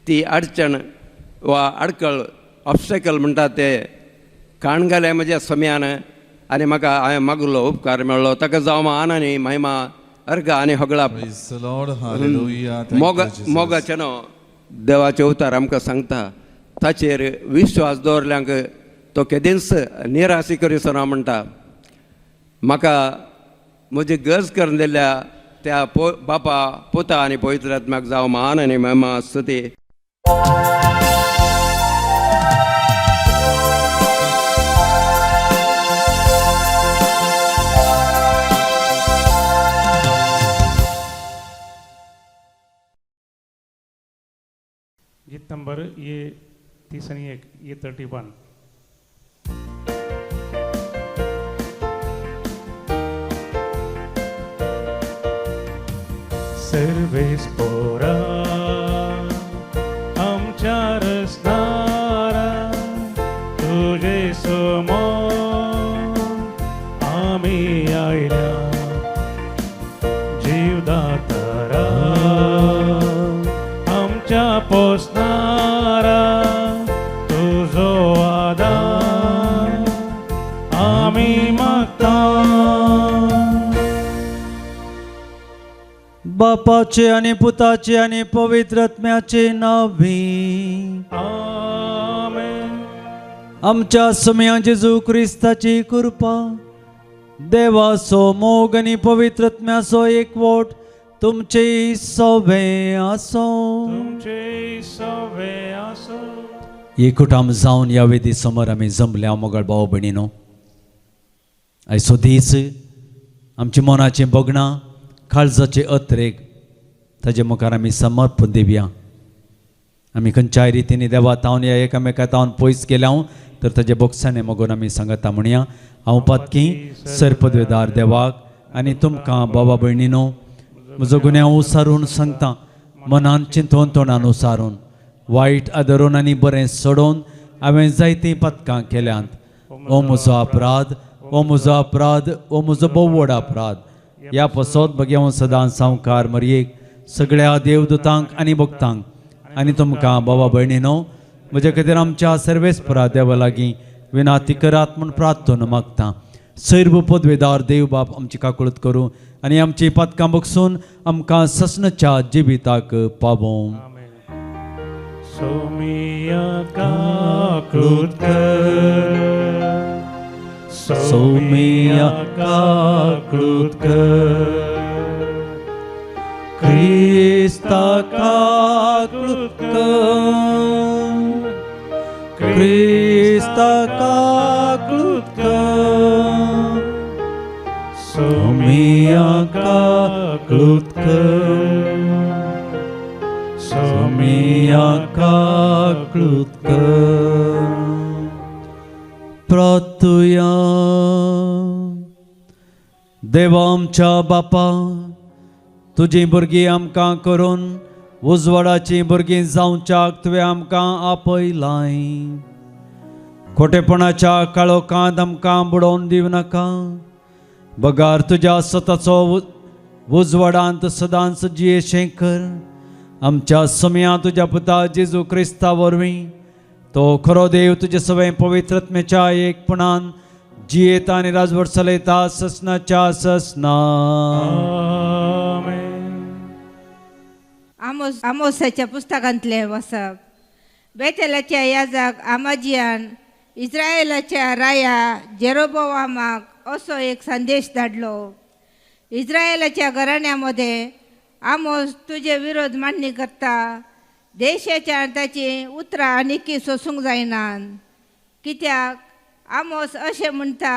ती अडचण वा आडकळ, ऑब्स्टेकल म्हणटा ते काण घालें म्हज्या सम्यान आनी म्हाका हांवें मागलो उपकार मेळ्ळो. ताका जावं मान आनी महिमा अर्घ आनी होगळा. Praise the Lord. Hallelujah. Thank मोग you, Jesus. मोगाचें न्हू देवाचे अवतार आमकां सांगता, ताचेर विश्वास दवरल्यांक तो केदींच निराशी करिसना म्हणटा. म्हाका म्हजी गरज करून दिल्ल्या त्या पो बापा, पुता आनी पवित्र आत्म्याक जावं मान आनी महिमा स्तुती. गीत नंबर ये 30 आणि 1, ये 31. सर्वेस पोरा आमच्या रसनारा तुझे समोर आम्ही आयल्या, जीवदातारा आमच्या पोसणारा तुझो आदार आम्ही मागता. बापाचे आणि पुताचे आणि पवित्र आत्म्याचे नावे. आमेन. आमच्या सम्या जेजू क्रिस्ताची कृपा, देवाचो मोग आनी पवित्र आत्म्याचो एकवट तुमचे सवे आसो. तुमचे सवे आसो. एकूट आम जावन ह्या वेदी समोर आमी जमल्या. मोगाळ भाव भयणीनो, आयचो दीस आमच्या मनाचें भोगणां, काळजाचे अत्रेक ताजे मुखार आमी समर्पण दिवया. आमी खंयच्याय रितीन देवा तावन ह्या एकामेका तावन पयस गेल्या तर ताजे बोगसाणे मगोन आमी सांगता म्हणया. हांव पातकी सरपदवेदार देवाक आनी तुमकां बाबा भयणीनो म्हजो गुन्यांव उसारून सांगता. मनान चिंतून, तोंडान उसारून, वायट आदरून आनी बरें सोडोवन हांवें जायतीं पथकां केल्यांत. हो म्हजो अपराध, हो म्हजो अपराध, हो म्हजो भोव व्हड अपराध. ह्या पसत भगेवन सदां सावकार मरयेक, सगळ्या देवदूतांक आनी भक्तांक आनी तुमकां बाबा भयणीनो म्हज्या खातीर आमच्या सर्वेस्परा देवा लागीं विनाती करात म्हूण प्रार्थना मागता. सर्व पदवेदार देव बाप आमची काकुळत करूं आनी आमची पातकां बगसून आमकां ससनाच्या जिविताक पावोवं. आमेन. सोमिया काकृत कर, सोमिया काकृत कर, क्रिस्ता काकृत कर, क्रिस्ता काकृत कर, सोमिया काकृत कर, सोमिया काकृत कर. प्रार्थुया. देवा आमच्या बापा, तुजीं भुरगीं आमकां करून उजवाडाचीं भुरगीं जावच्याक तुवें आमकां आपयलाय. खोटेपणाच्या काळोखांत आमकां बुडोवन दिवं नाका, बगार तुज्या सताचो उजवाडांत सदांच जियेशें कर. आमच्या समया तुज्या पुता जेजू क्रिस्ता वरवीं, तो खरो देव तुजे सगळें पवित्रत्मेच्या एकपणान जियेता आनी राजवट चलयता ससनाच्या ससना. आमेन. आमोस आमोसाच्या पुस्तकांतले वसप. बेथेलाच्या याजक आमाजियान इस्रायलाच्या राया जेरोबोवामाक असो एक संदेश धाडलो. इस्रायलाच्या घराण्यामध्ये आमोस तुजे विरोध मांडणी करता. देशाच्या ताची उतरां आनिकी सोसूंक जायनात, कित्याक आमोस अशें म्हणटा,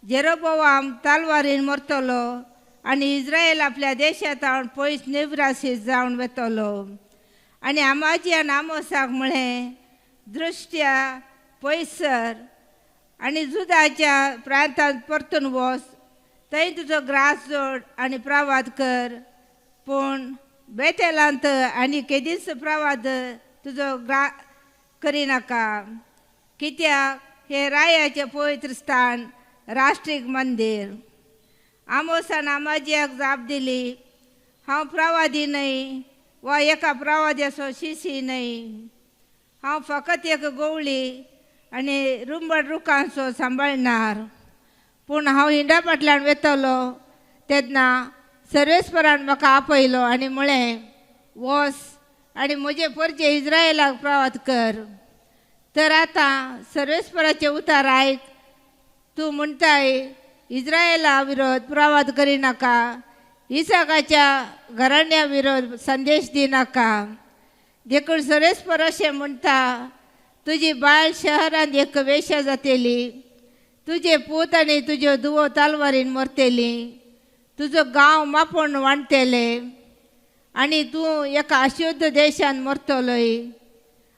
जेरोबोआम तालवारीन मरतलो आनी इस्रायल आपल्या देशांत पयस निवरासी जावन वतलो. आनी आमाजियान आमोसाक म्हळें, दृश्ट्या पयस सर आनी जुदाच्या प्रांतांत परतून वच, थंय तुजो ग्रास जोड आनी प्रवाद कर, पूण बेतेलांत आनी केदीच प्रवाद तुजो ग्रा करिनाका, कित्याक हें रायाचें पवित्र स्थान, राष्ट्रीक मंदीर. आमोसान आमाजियाक जाप दिली, हांव प्रवादी न्हय वा एका प्रवाद्याचो शिशी न्हय, हांव फकत एक गोवळी आनी रुंबड रुखांचो सांबाळणार. पूण हांव हिंडा फाटल्यान वेतलो तेन्ना सर्वेस्परान म्हाका आपयलो आनी म्हळें, वस आनी म्हजे परजे इस्रायलाक प्रवाद कर. तर आतां सर्वेस्पराचें उतार आयक, तूं म्हणटाय इस्रायला विरोध प्रवाद करिनाका, इसाकाच्या घराण्या विरोध संदेश दिनाका. देखून सर्वेस्पर अशें म्हणटा, तुजी बायल शहरांत एक वेश्या जातली, तुजे पूत आनी तुज्यो धुवो तालवारीन मरतली, तुजो गांव मापोवन वांटतले आनी तूं एका अशुद्ध देशांत मरतलोय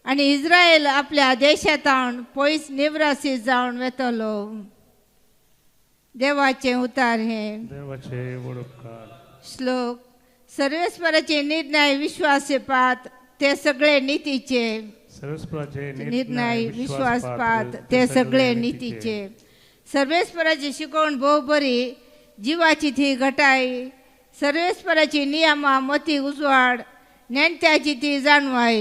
आनी इस्रायल आपल्या देशांत पयस निवरासी जावन वेतलो. देवाचें उतार हें. देवाचे उपकार. श्लोक. सर्वेस्पराचे निर्णय विश्वासपात ते सगळे नितीचे, सर्वेस्पराचे निर्णय विश्वासपात ते सगळे नितीचे. सर्वेस्पराची शिकवण भोव बरी, जिवाची ती घटाय, सर्वेस्पराची नियमा मती उजवाड, नेणत्याची ती जाणवाय.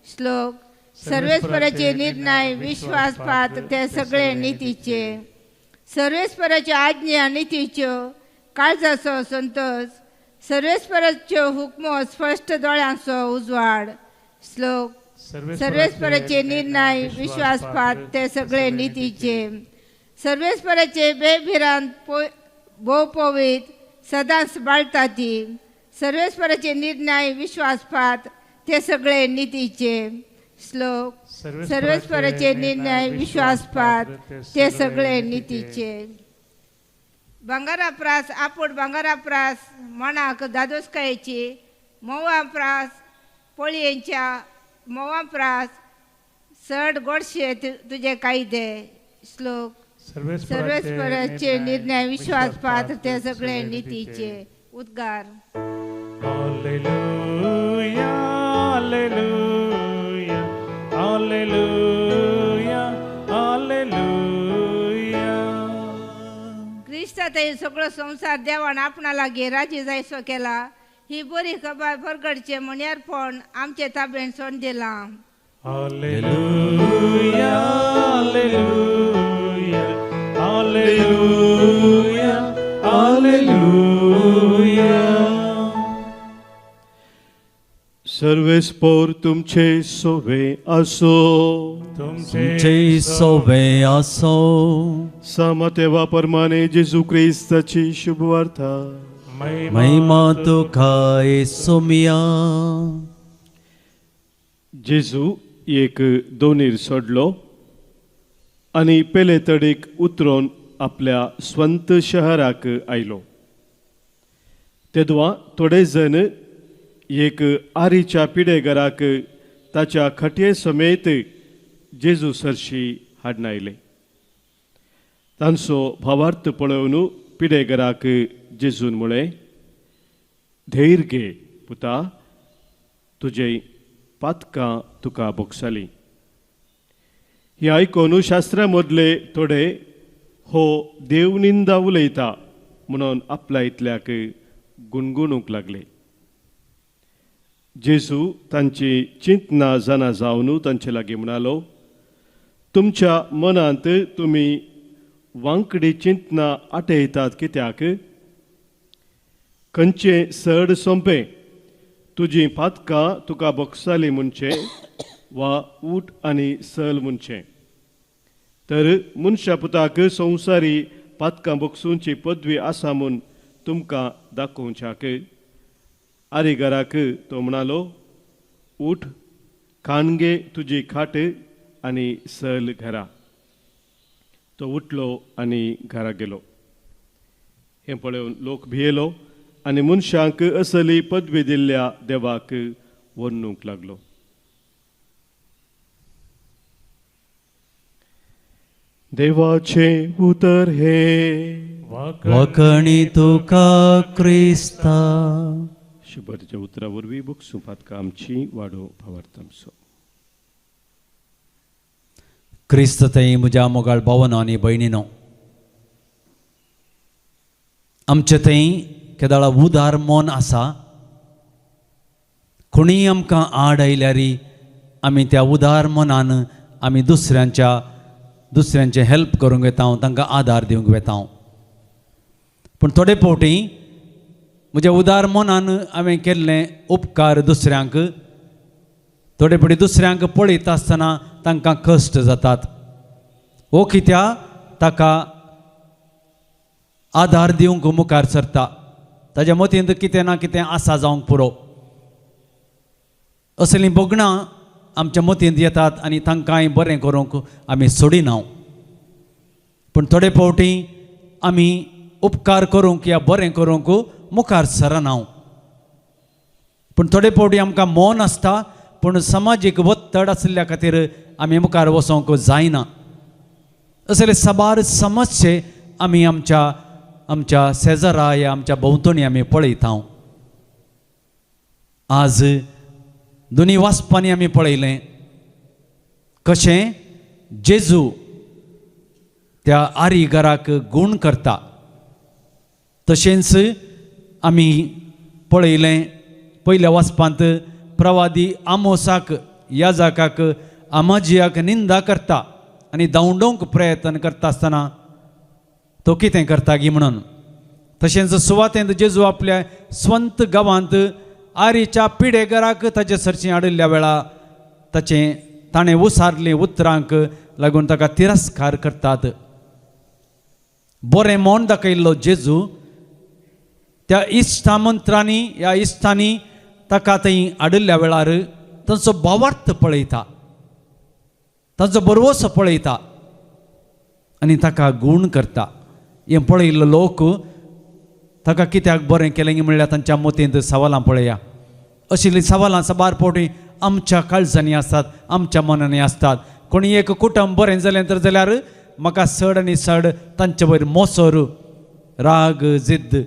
श्लोक. सर्वेस्पराचे निर्णय विश्वासपात ते सगळे नितीचे, सर्वेस्पराच्यो आज्ञा नितीच्यो, काळजाचो संतोष, सर्वेस्पराच्यो हुकमो स्पश्ट दोळ्यांचो उजवाड. श्लोक. सर्वेस्पराचे निर्णय विश्वासपात ते सगळे नितीचे, सर्वेस्पराचे बेभिरांत भोव पवीत सदांच बाळटा ती, सर्वेस्पराचे निर्णय विश्वासपात ते सगळे नितीचे. श्लोक. सर्वेस्पराचे निर्णय विश्वासपात ते सगळे नितीचे. भांगरा प्रास आपूट भांगरा प्रास मनाक दादोसकायेची, म्होंवा प्रास पोळयेंच्या म्होंवा प्रास चड गोडशे तुजे कायदे. श्लोक. सर्वेस्पराचे निर्णय विश्वासपात ते सगळे नितीचे. उद्गार. Hallelujah, hallelujah, hallelujah, hallelujah. क्रिस्तांत सगळो संवसार देवान आपणा लागीं राजी जायसो केला, ही बरी खबर परगडचें म्हणयारपण आमचे ताबेन सोड दिलां. Hallelujah, hallelujah, hallelujah, hallelujah. सर्वेस्पोर तुमचे सोवे आसो, तुमचे सोवे आसो. सामतेवा परमाने जेजू क्रिस्ताची शुभवार्ता. महिमा तुका येसुमिया. जेजू एक दोनीर सोडलो आनी पेले तडीक उतरून आपल्या स्वंत शहराक आयलो. तेदवा थोडे जण एक आरीच्या पिडेगराक ताच्या खटये समेत जेजू सरशी हाडून आयले. तांचो भावार्थ पळोवन पिडेगराक जेजून म्हळें, धैर्य घे पुता, तुजे पातकां तुका भोगसाली. ही आयकून शास्त्रा मदले थोडे हो देवनिंदा उलयता म्हणून आपल्या इतल्याक गुणगुणूंक लागले. जेजू तांची चिंतना जाणा जावन तांचे लागीं म्हणालो, तुमच्या मनांत तुमी वांकडी चिंतना आटयतात कित्याक? खंयचें चड सोंपें, तुजी पातकां तुका भोगसाली म्हणचें वा ऊठ आनी सल म्हणचें? तर मनशा पुताक संवसारी पातकां भोगसुची पदवी आसा म्हूण तुमकां दाखोवच्याक. आरीगराक तो म्हणालो, ऊठ, खाणगे तुजी खाट आनी सल घरा. तो उठलो आनी घरा गेलो. हें पळोवन लोक भियेलो आनी मनशांक असली पदवी दिल्ल्या देवाक वर्णूंक लागलो. देवाचें उतर हे वखणी तुका क्रिस्ता. शुभरच्या उतरा वरवीं बुकसुपात आमची वाडो भावार्थामचो. क्रिस्त थंय म्हज्या मोगाळ भावनो आनी भयणीनो, आमचे थंय केदाळा उदार मन आसा. कोणीय आमकां आड आयल्यार आमी त्या उदार मनान आमी दुसऱ्यांचें हेल्प करूंक वेता, तांकां आदार दिवंक वेता. पूण थोडे फावटी म्हज्या उदार मनान हांवें केल्लें उपकार दुसऱ्यांक थोडे फावटी दुसऱ्यांक पळयता आसतना तांकां कश्ट जातात. हो कित्याक ताका आदार दिवंक मुखार सरता, ताज्या मतींत कितें ना कितें आसा जावंक पुरो. असलीं भोगणां आमच्या मतींत येतात आनी तांकांय बरें करूंक आमी सोडिना. पूण थोडे फावटी आमी उपकार करूंक या बरें करूंक मुखार सरना. पूण थोडे फावटी आमकां मौन आसता, पूण समाजीक वत्तड आशिल्ल्या खातीर आमी मुखार वचोंक जायना. असले साबार समस्ये आमी आमच्या आमच्या शेजरा या आमच्या भोंवतणी आमी पळयता. आज दोनी वाचपांनी आमी पळयलें कशें जेजू त्या आरीगराक गूण करता. तशेंच आमी पळयलें पयल्या वाचपांत प्रवादी आमोसाक याजाकाक आमाजियाक निंदा करता आनी धांवडोवंक प्रयत्न करता आसतना तो कितें करता गी म्हणून. तशेंच सुवातेंत जेजू आपल्या स्वंत गांवांत आरीच्या पिडेगराक ताचे सरशी हाडिल्ल्या वेळा ताचें ताणें उसारलीं उतरांक लागून ताका तिरस्कार करतात. बरें मन दाखयल्लो जेजू त्या इश्टा मंत्रांनी ह्या इश्टांनी ताका थंय हाडिल्ल्या वेळार तांचो भावार्थ पळयता, तांचो बरवसो पळयता आनी ताका गूण करता. हें पळयल्लो लोक ताका कित्याक बरें केलें म्हणल्यार तांच्या मतींत सवालां पळया. अशिल्लीं सवालां साबार फावटी आमच्या काळजांनी आसतात, आमच्या मनांनी आसतात. कोणी एक कुटुंब बरें जालें तर जाल्यार म्हाका चड आनी चड तांचे वयर मोसर, राग, जिद्द.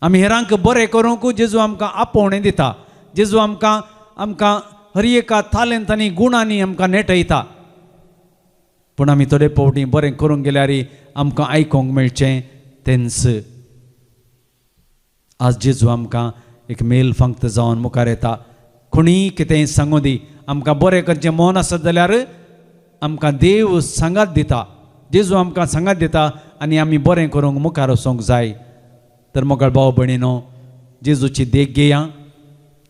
आमी हेरांक बरें करूंक जेजू आमकां आपोवणें दिता. जेजू आमकां आमकां हर एका तालेंत आनी गुणांनी आमकां नेटयता. पूण आमी थोडे फावटी बरें करूंक गेल्यार आमकां आयकूंक मेळचें तेंच. आज जेजू आमकां एक मेल फांक्त जावन मुखार येता. कोणीय कितेंय सांगू दी, आमकां बरें करचें मन आसत जाल्यार आमकां देव सांगात दिता, जेजू आमकां सांगात दिता आनी आमी बरें करूंक मुखार वचोंक जाय. तर मोगाळ भाव भयणीनो, जेजूची देख घेया.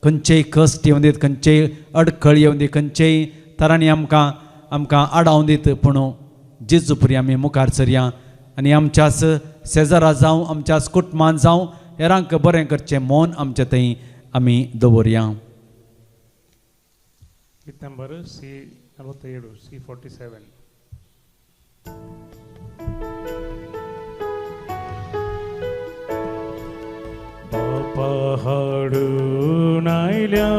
खंयचेय कश्ट येवं दीत, खंयचेय अडखळ येवं दी, खंयचेय तरांनी आमकां आमकां आडावन दीत, पूण जेजू पुरी आमी मुखार सरया आनी आमच्याच शेजरा जावं, आमच्याच कुटुंबान जावं, हेरांक बरें करचें मन आमचे थंय आमी दवरया. गीत नंबर सी 47, सी 47. बापा हाडून आयल्या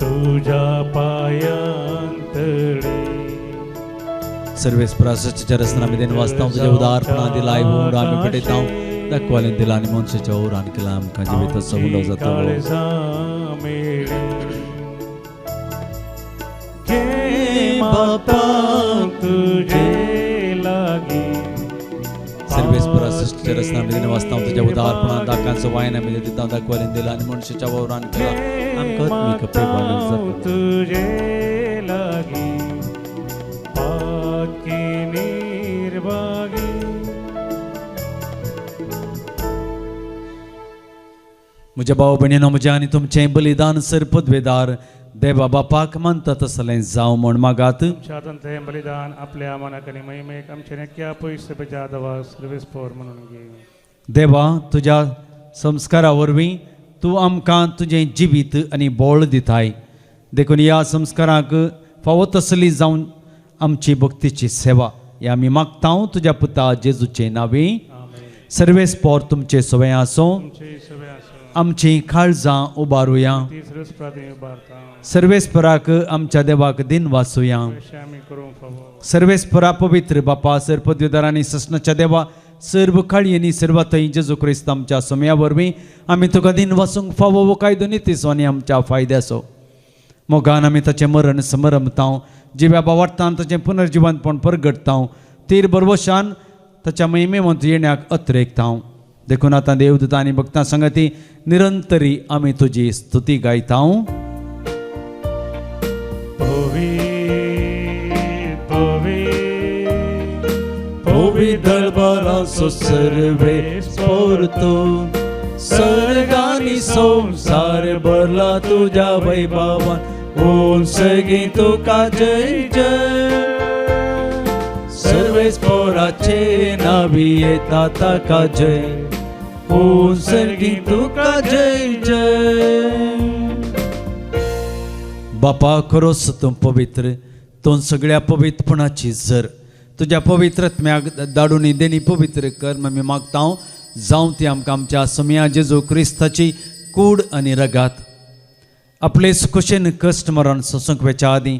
तुझ्या पायांतळी. सर्वेस प्रासाच्या रचना आमी then वाचता तुज्या उदारपणा दिला उंड आमी पेटयता दाखवालें दिला आनी मनशाच्या उरान केला आमकां जिविताचो उलो जातलो. बापा तुझे लागी. सर्वेस प्रासाच्या रचना आमी then वाचता तुज्या उदारपणा दाकांचो वायन आमी दिता दाखवालें दिला आनी मनशाच्या उरान केला आमकां आत्मीक प्रेमान जातलो. तुझे लागी पाकी निर्भागी. म्हज्या भाव भयणीनो, म्हज्या आनी तुमचें बलिदान सर पदवेदार देवा बापाक मानता तसलें जावं म्हूण मागात. तुमच्या हातांत हें बलिदान आपल्या मनाक आनी महिमेक आमचे नेक्या पयस जादवा सर्वेस पोर म्हणून घे. देवा, तुज्या संस्कारा वरवीं तूं आमकां तुजें जिवीत आनी बळ दिताय, देखून ह्या संस्काराक फावो तसली जावन आमची भक्तीची सेवा ही आमी मागता तुज्या पुता जेजूचे नांवी. सर्वेस पोर तुमचे सवय आसूं. आमची काळजां उबारुया. सर्वेस्पराक आमच्या देवाक दिन वाचुया. सर्वेस्परा पवित्र बापा सर पदवीदारांनी ससनाच्या देवा सर्व काळयेनी सर्व थंय जेजू क्रिस्त आमच्या सोम्या वरवीं आमी तुका दिन वाचूंक फावो वो कायदो नितीचो आनी आमच्या फायद्याचो. मोगान आमी ताचें मरण समरमतांव जिव्या बावार्थान ताचें पुनर्जिवनपण परगटतांव तीर बरवशान ताच्या महिमेवंत येण्याक अत्रेकतांव. देखून आतां देवदूतां आनी भक्तां संगती निरंतरी आमी तुजी स्तुती गायतांव. दरबाराचो सर्वे स्फोर्तो सर्गानी संसार भरला तुझ्या वैभवान ओम सगी तुका जय जय. सर्वे स्फोराचे नावी येता ताका जय ओम सर्गी तुका जय जय. बापा खरोच तूं पवित्र तूं सगळ्या पवित्रपणाची जर तुज्या पवित्रत्म्याक दाडून देणी पवित्र कर आमी मागता जावं ती आमकां आमच्या सोम्या जेजू क्रिस्ताची कूड आनी रगात. आपले खोशेन कश्ट मरण सोसूंक वेच्या आदीं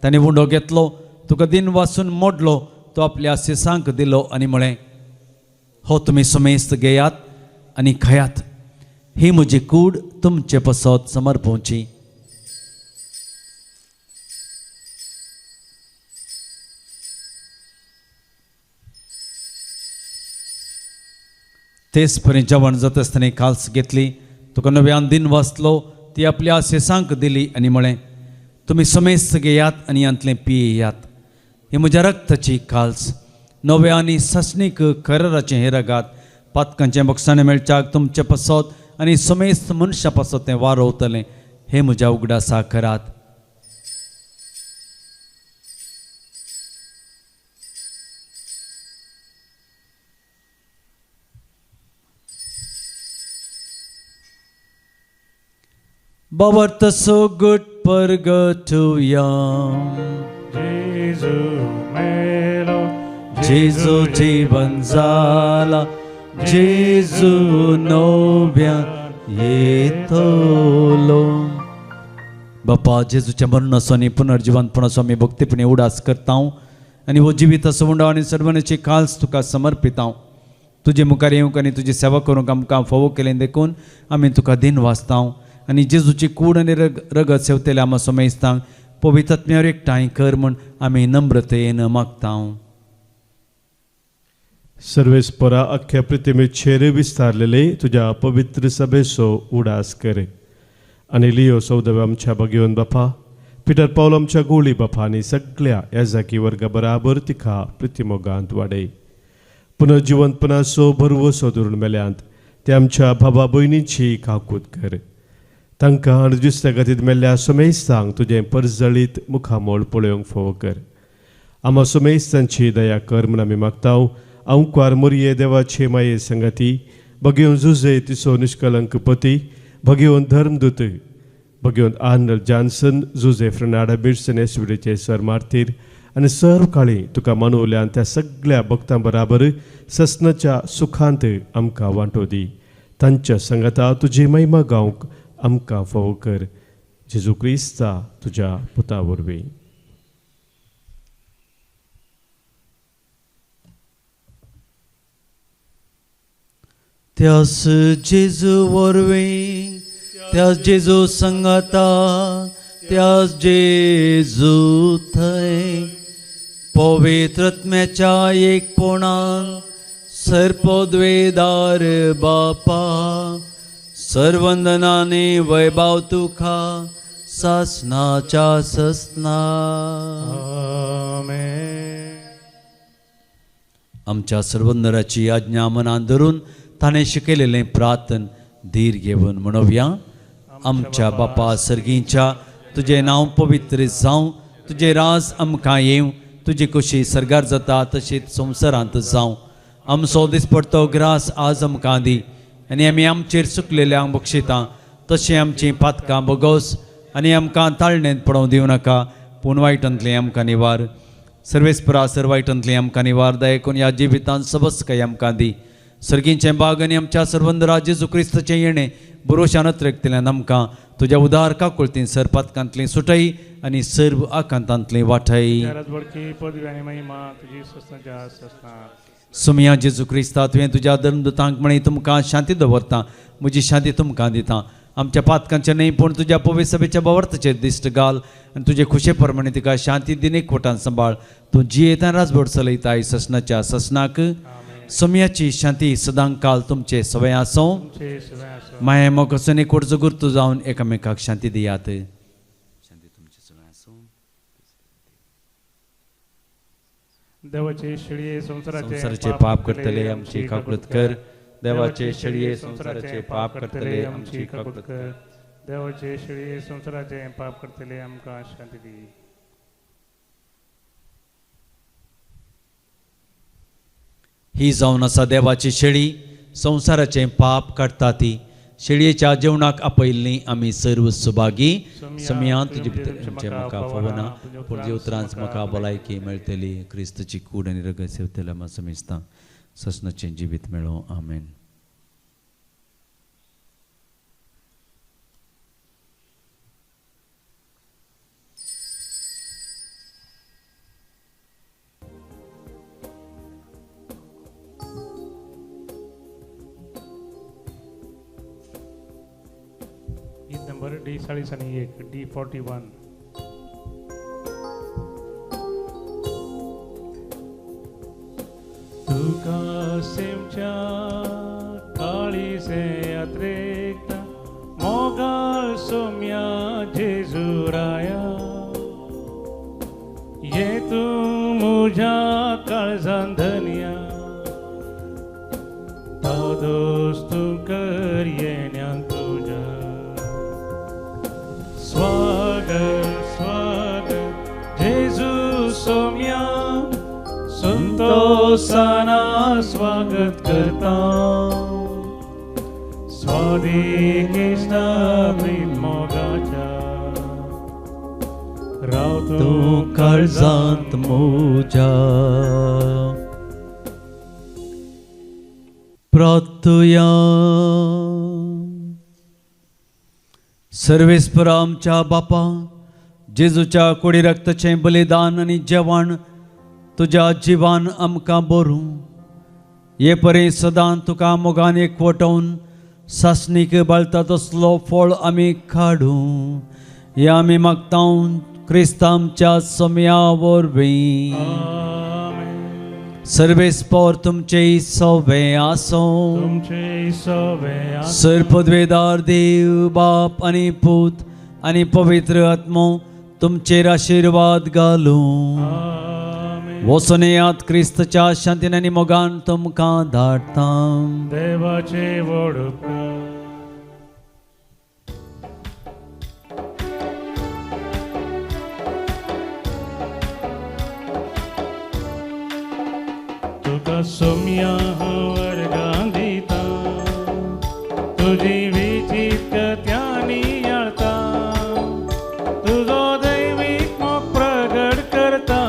ताणें उंडो घेतलो तुका दिन वाचून मोडलो तो आपल्या सिसांक दिलो आनी म्हळें हो तुमी सुमेस्त घेयात आनी खायात ही म्हजी कूड तुमचे पसत समर्पोवची. तेच परी जेवण जाता आसतना काल्स घेतली तुका नव्यान दिन वाचलो ती आपल्या शेसांक दिली आनी म्हळें तुमी समेस्त घेयात आनी हांतलें पियेयात ही म्हज्या रक्ताची काल्स नव्या आनी ससणीक खरराचें हें रगात पातकांचें बक्षाणें मेळच्याक तुमचे पासत आनी समेस्त मनशां पासत तें वारोवतलें हें म्हज्या उगडासा करात. बाबा so good परगटुया जेजू मेलो जेजू जीवन जाला जेजू नव्या येतलो. बापा जेजूच्या मरणाचो आनी पुनर्जिवनपणाचो आमी भक्तीपणी उडास करता आनी हो जिवीत उंडो आनी सर्वनाची काल्स तुका समर्पितां. तुजे मुखार येवंक आनी तुजी सेवा करूंक आमकां फावो केलें देखून आमी तुका दिन वाचता आनी जेजूची कूड आनी रगत सेवतले आमा सोमेस्तांक पवित्र एकठांय कर म्हूण आमी नम्रतेन मागता. सर्वेस्परा अख्ख्या प्रतिमेचेर विस्तारलेले तुज्या पवित्र सभेचो उडास कर आनी लियो सौदव्य आमच्या भगेवन बापा पिटर पावल आमच्या गोळी बापा आनी सगळ्या याजाकी वर्गा बराबर तिका प्रतिमोगांत वाडय. पुनर्जिवंतपणाचो भरवसो धरून मेल्यांत ते आमच्या बाबा भयणीची काकूत कर. तांकां आनी दुसऱ्या खातीर मेल्ल्या सोमेस्तांक तुजें परजळीत मुखामोळ पळोवंक फावो कर. आमा सोमेस्तांची दया कर म्हूण आमी मागता. अंकुआर मोरये देवाचे माये संगती भगेवन जुजे तिसो निष्कलंक पती भगेवन धर्मदूत भगेवन आर्नल्ड जॉन्सन जुजे फ्रनाडा बिर्सन एसविडीचे सर मार्तीर आनी सर्व काळी तुका मानवल्यान त्या सगळ्या भक्तां बराबर ससनाच्या सुखांत आमकां वांटो दी. तांच्या संगता तुजी महिमा गावंक आमकां फावो कर. जेजू क्रिस्ता तुज्या पुता वरवीं. त्यास जेजू वरवीं त्यास जेजू संगता त्यास जेजू थंय पवित्रत्म्याच्या एकपणान सर्पद्वेदार बापा सर्वंदनाने वैभव तुका सासनाच्या ससना. आमच्या सर्वंदराची आज्ञा मनान धरून ताणें शिकयलेलें प्रार्थन धीर घेवन म्हणोवया. आमच्या बापा सर्गींच्या तुजें नांव पवित्र जावं, तुजें राज आमकां येवं, तुजी खुशी सर्गार जाता तशीच संवसारांत जावं. आमचो दिसपडतो ग्रास आज आमकां दी आनी आमी आमचेर चुकलेल्यांक बक्षिता तशें आमचीं पातकां बोगोस आनी आमकां ताळणेंत पडोवंक दिवं नाका, पूण वायटांतलें आमकां निवार. सर्वेस्परा सर वायटांतली आमकां निवार दयकून ह्या जिवितांत सबस काय आमकां दी. सर्गींचें बाग आनी आमच्या सर्वंदरा जेजू क्रिस्ताचें येणें भरोशान अत्रेकतल्यान आमकां तुज्या उदार काकुळतीन सर पातकांतली सुटय आनी सर्व आकांतांतली वाटय. सुमया जेजू क्रिस्ता तुवें तुज्या धर्मदूतांक म्हणी तुमकां शांती दवरता, म्हजी शांती तुमकां दिता. आमच्या पातकांचें न्हय पूण तुज्या पवित्र सभेच्या भावार्थाचेर दिश्ट घाल आनी तुजे खुशे प्रमाणे तिका शांती दिन एकवटान सांबाळ. तूं जियेता राजबोड चलयताय ससनाच्या ससनाक. सोम्याची शांती सदांकाल तुमचे सवय आसूं. माया मोगाचो एकवटचो गुर्तू जावन एकामेकाक शांती दियात. शांती तुमचे सवय आसूं. देवाचे शेळये संवसाराचे पाप करतले आमची काकळूत कर. देवाचे शेळये संवसाराचे पाप करतले आमची काकळूत कर. देवाचे शेळये संवसाराचे पाप करतले आमकां शांती दी. ही जावन आसा देवाची शेळी, संवसाराचें पाप काडटा ती. शेळयेच्या जेवणाक आपयल्ली आमी सर्व सुभागी. समया तुजे भितर आमचें म्हाका फावना, पूण जे उतरांच म्हाका भलायकी मेळटली. क्रिस्तची कूड आनी रगत सेवतल्या म्हाका समेस्तां ससनाचें जिवीत मेळों. आमेन. Number D 40 D 41. तुका सेमच्या काळीसे यात्रेकता मोगाळ सोम्या जेजुराया, ये तूं मुझ्या काळजान धनया, तो दोस्त तूं कर येण्यान तुज्या. स्वागत स्वागत जेजू सोम्या, संतोषाना स्वागत करता. स्वादिकेश्ता प्रीत मोगाच्या, राव तूं काळजांत म्हज्या. प्रार्थुया. सर्वेस्परा आमच्या बापा, जेजूच्या कुडी रक्ताचें बलिदान आनी जेवण तुज्या जिवान आमकां बरूं. हे परी सदां तुका मोगान एकवटोवन सासणीक बाळता तसलो फळ आमी काडूं. हे आमी मागता क्रिस्त आमच्या सोम्या वरवीं. सर्वेस्पर तुमचे सवे आसूं. सर पदवेदार देव बाप आनी पूत आनी पवित्र आत्मो तुमचेर आशिर्वाद घालूं. वचून येयात क्रिस्तच्या शांतीन आनी मोगान तुमकां धाडटा. देवाचे व्हड उपकार. तुका सोम्या वर्गां दिता, तुजी विचित्र त्यानी याळता, तुजो दैवीक मोग प्रगट करता,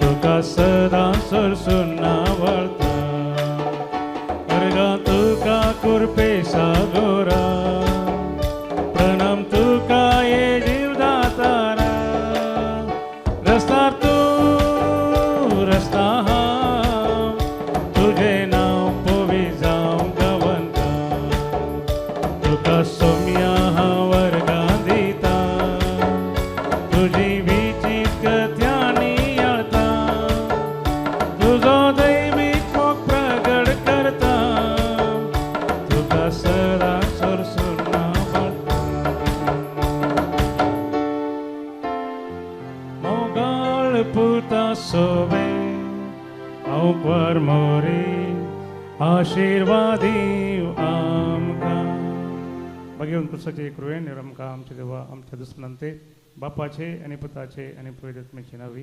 तुका सदां सरसून नावळता. वर्गां तुका कुरपे सागोरा, प्रणाम तुका ये जीवदातारा. रस्तार तूं रस्ता सोम्या वर्गां दिता, तुजी विचित्र त्यानी याळता, तुजो दैवीक मोग प्रगट करता, तुका सदां सरसून नावळता. मोगाळ पुता सोबे हांव मोरी आशिर्वादी आमकां. भगवंत पुरुषाचे कृपेन आमकां आमच्या देवा आमच्या दुस्मनांते बापाचे आनी पुताचे आनी पवित्र आत्म्याचे नांवी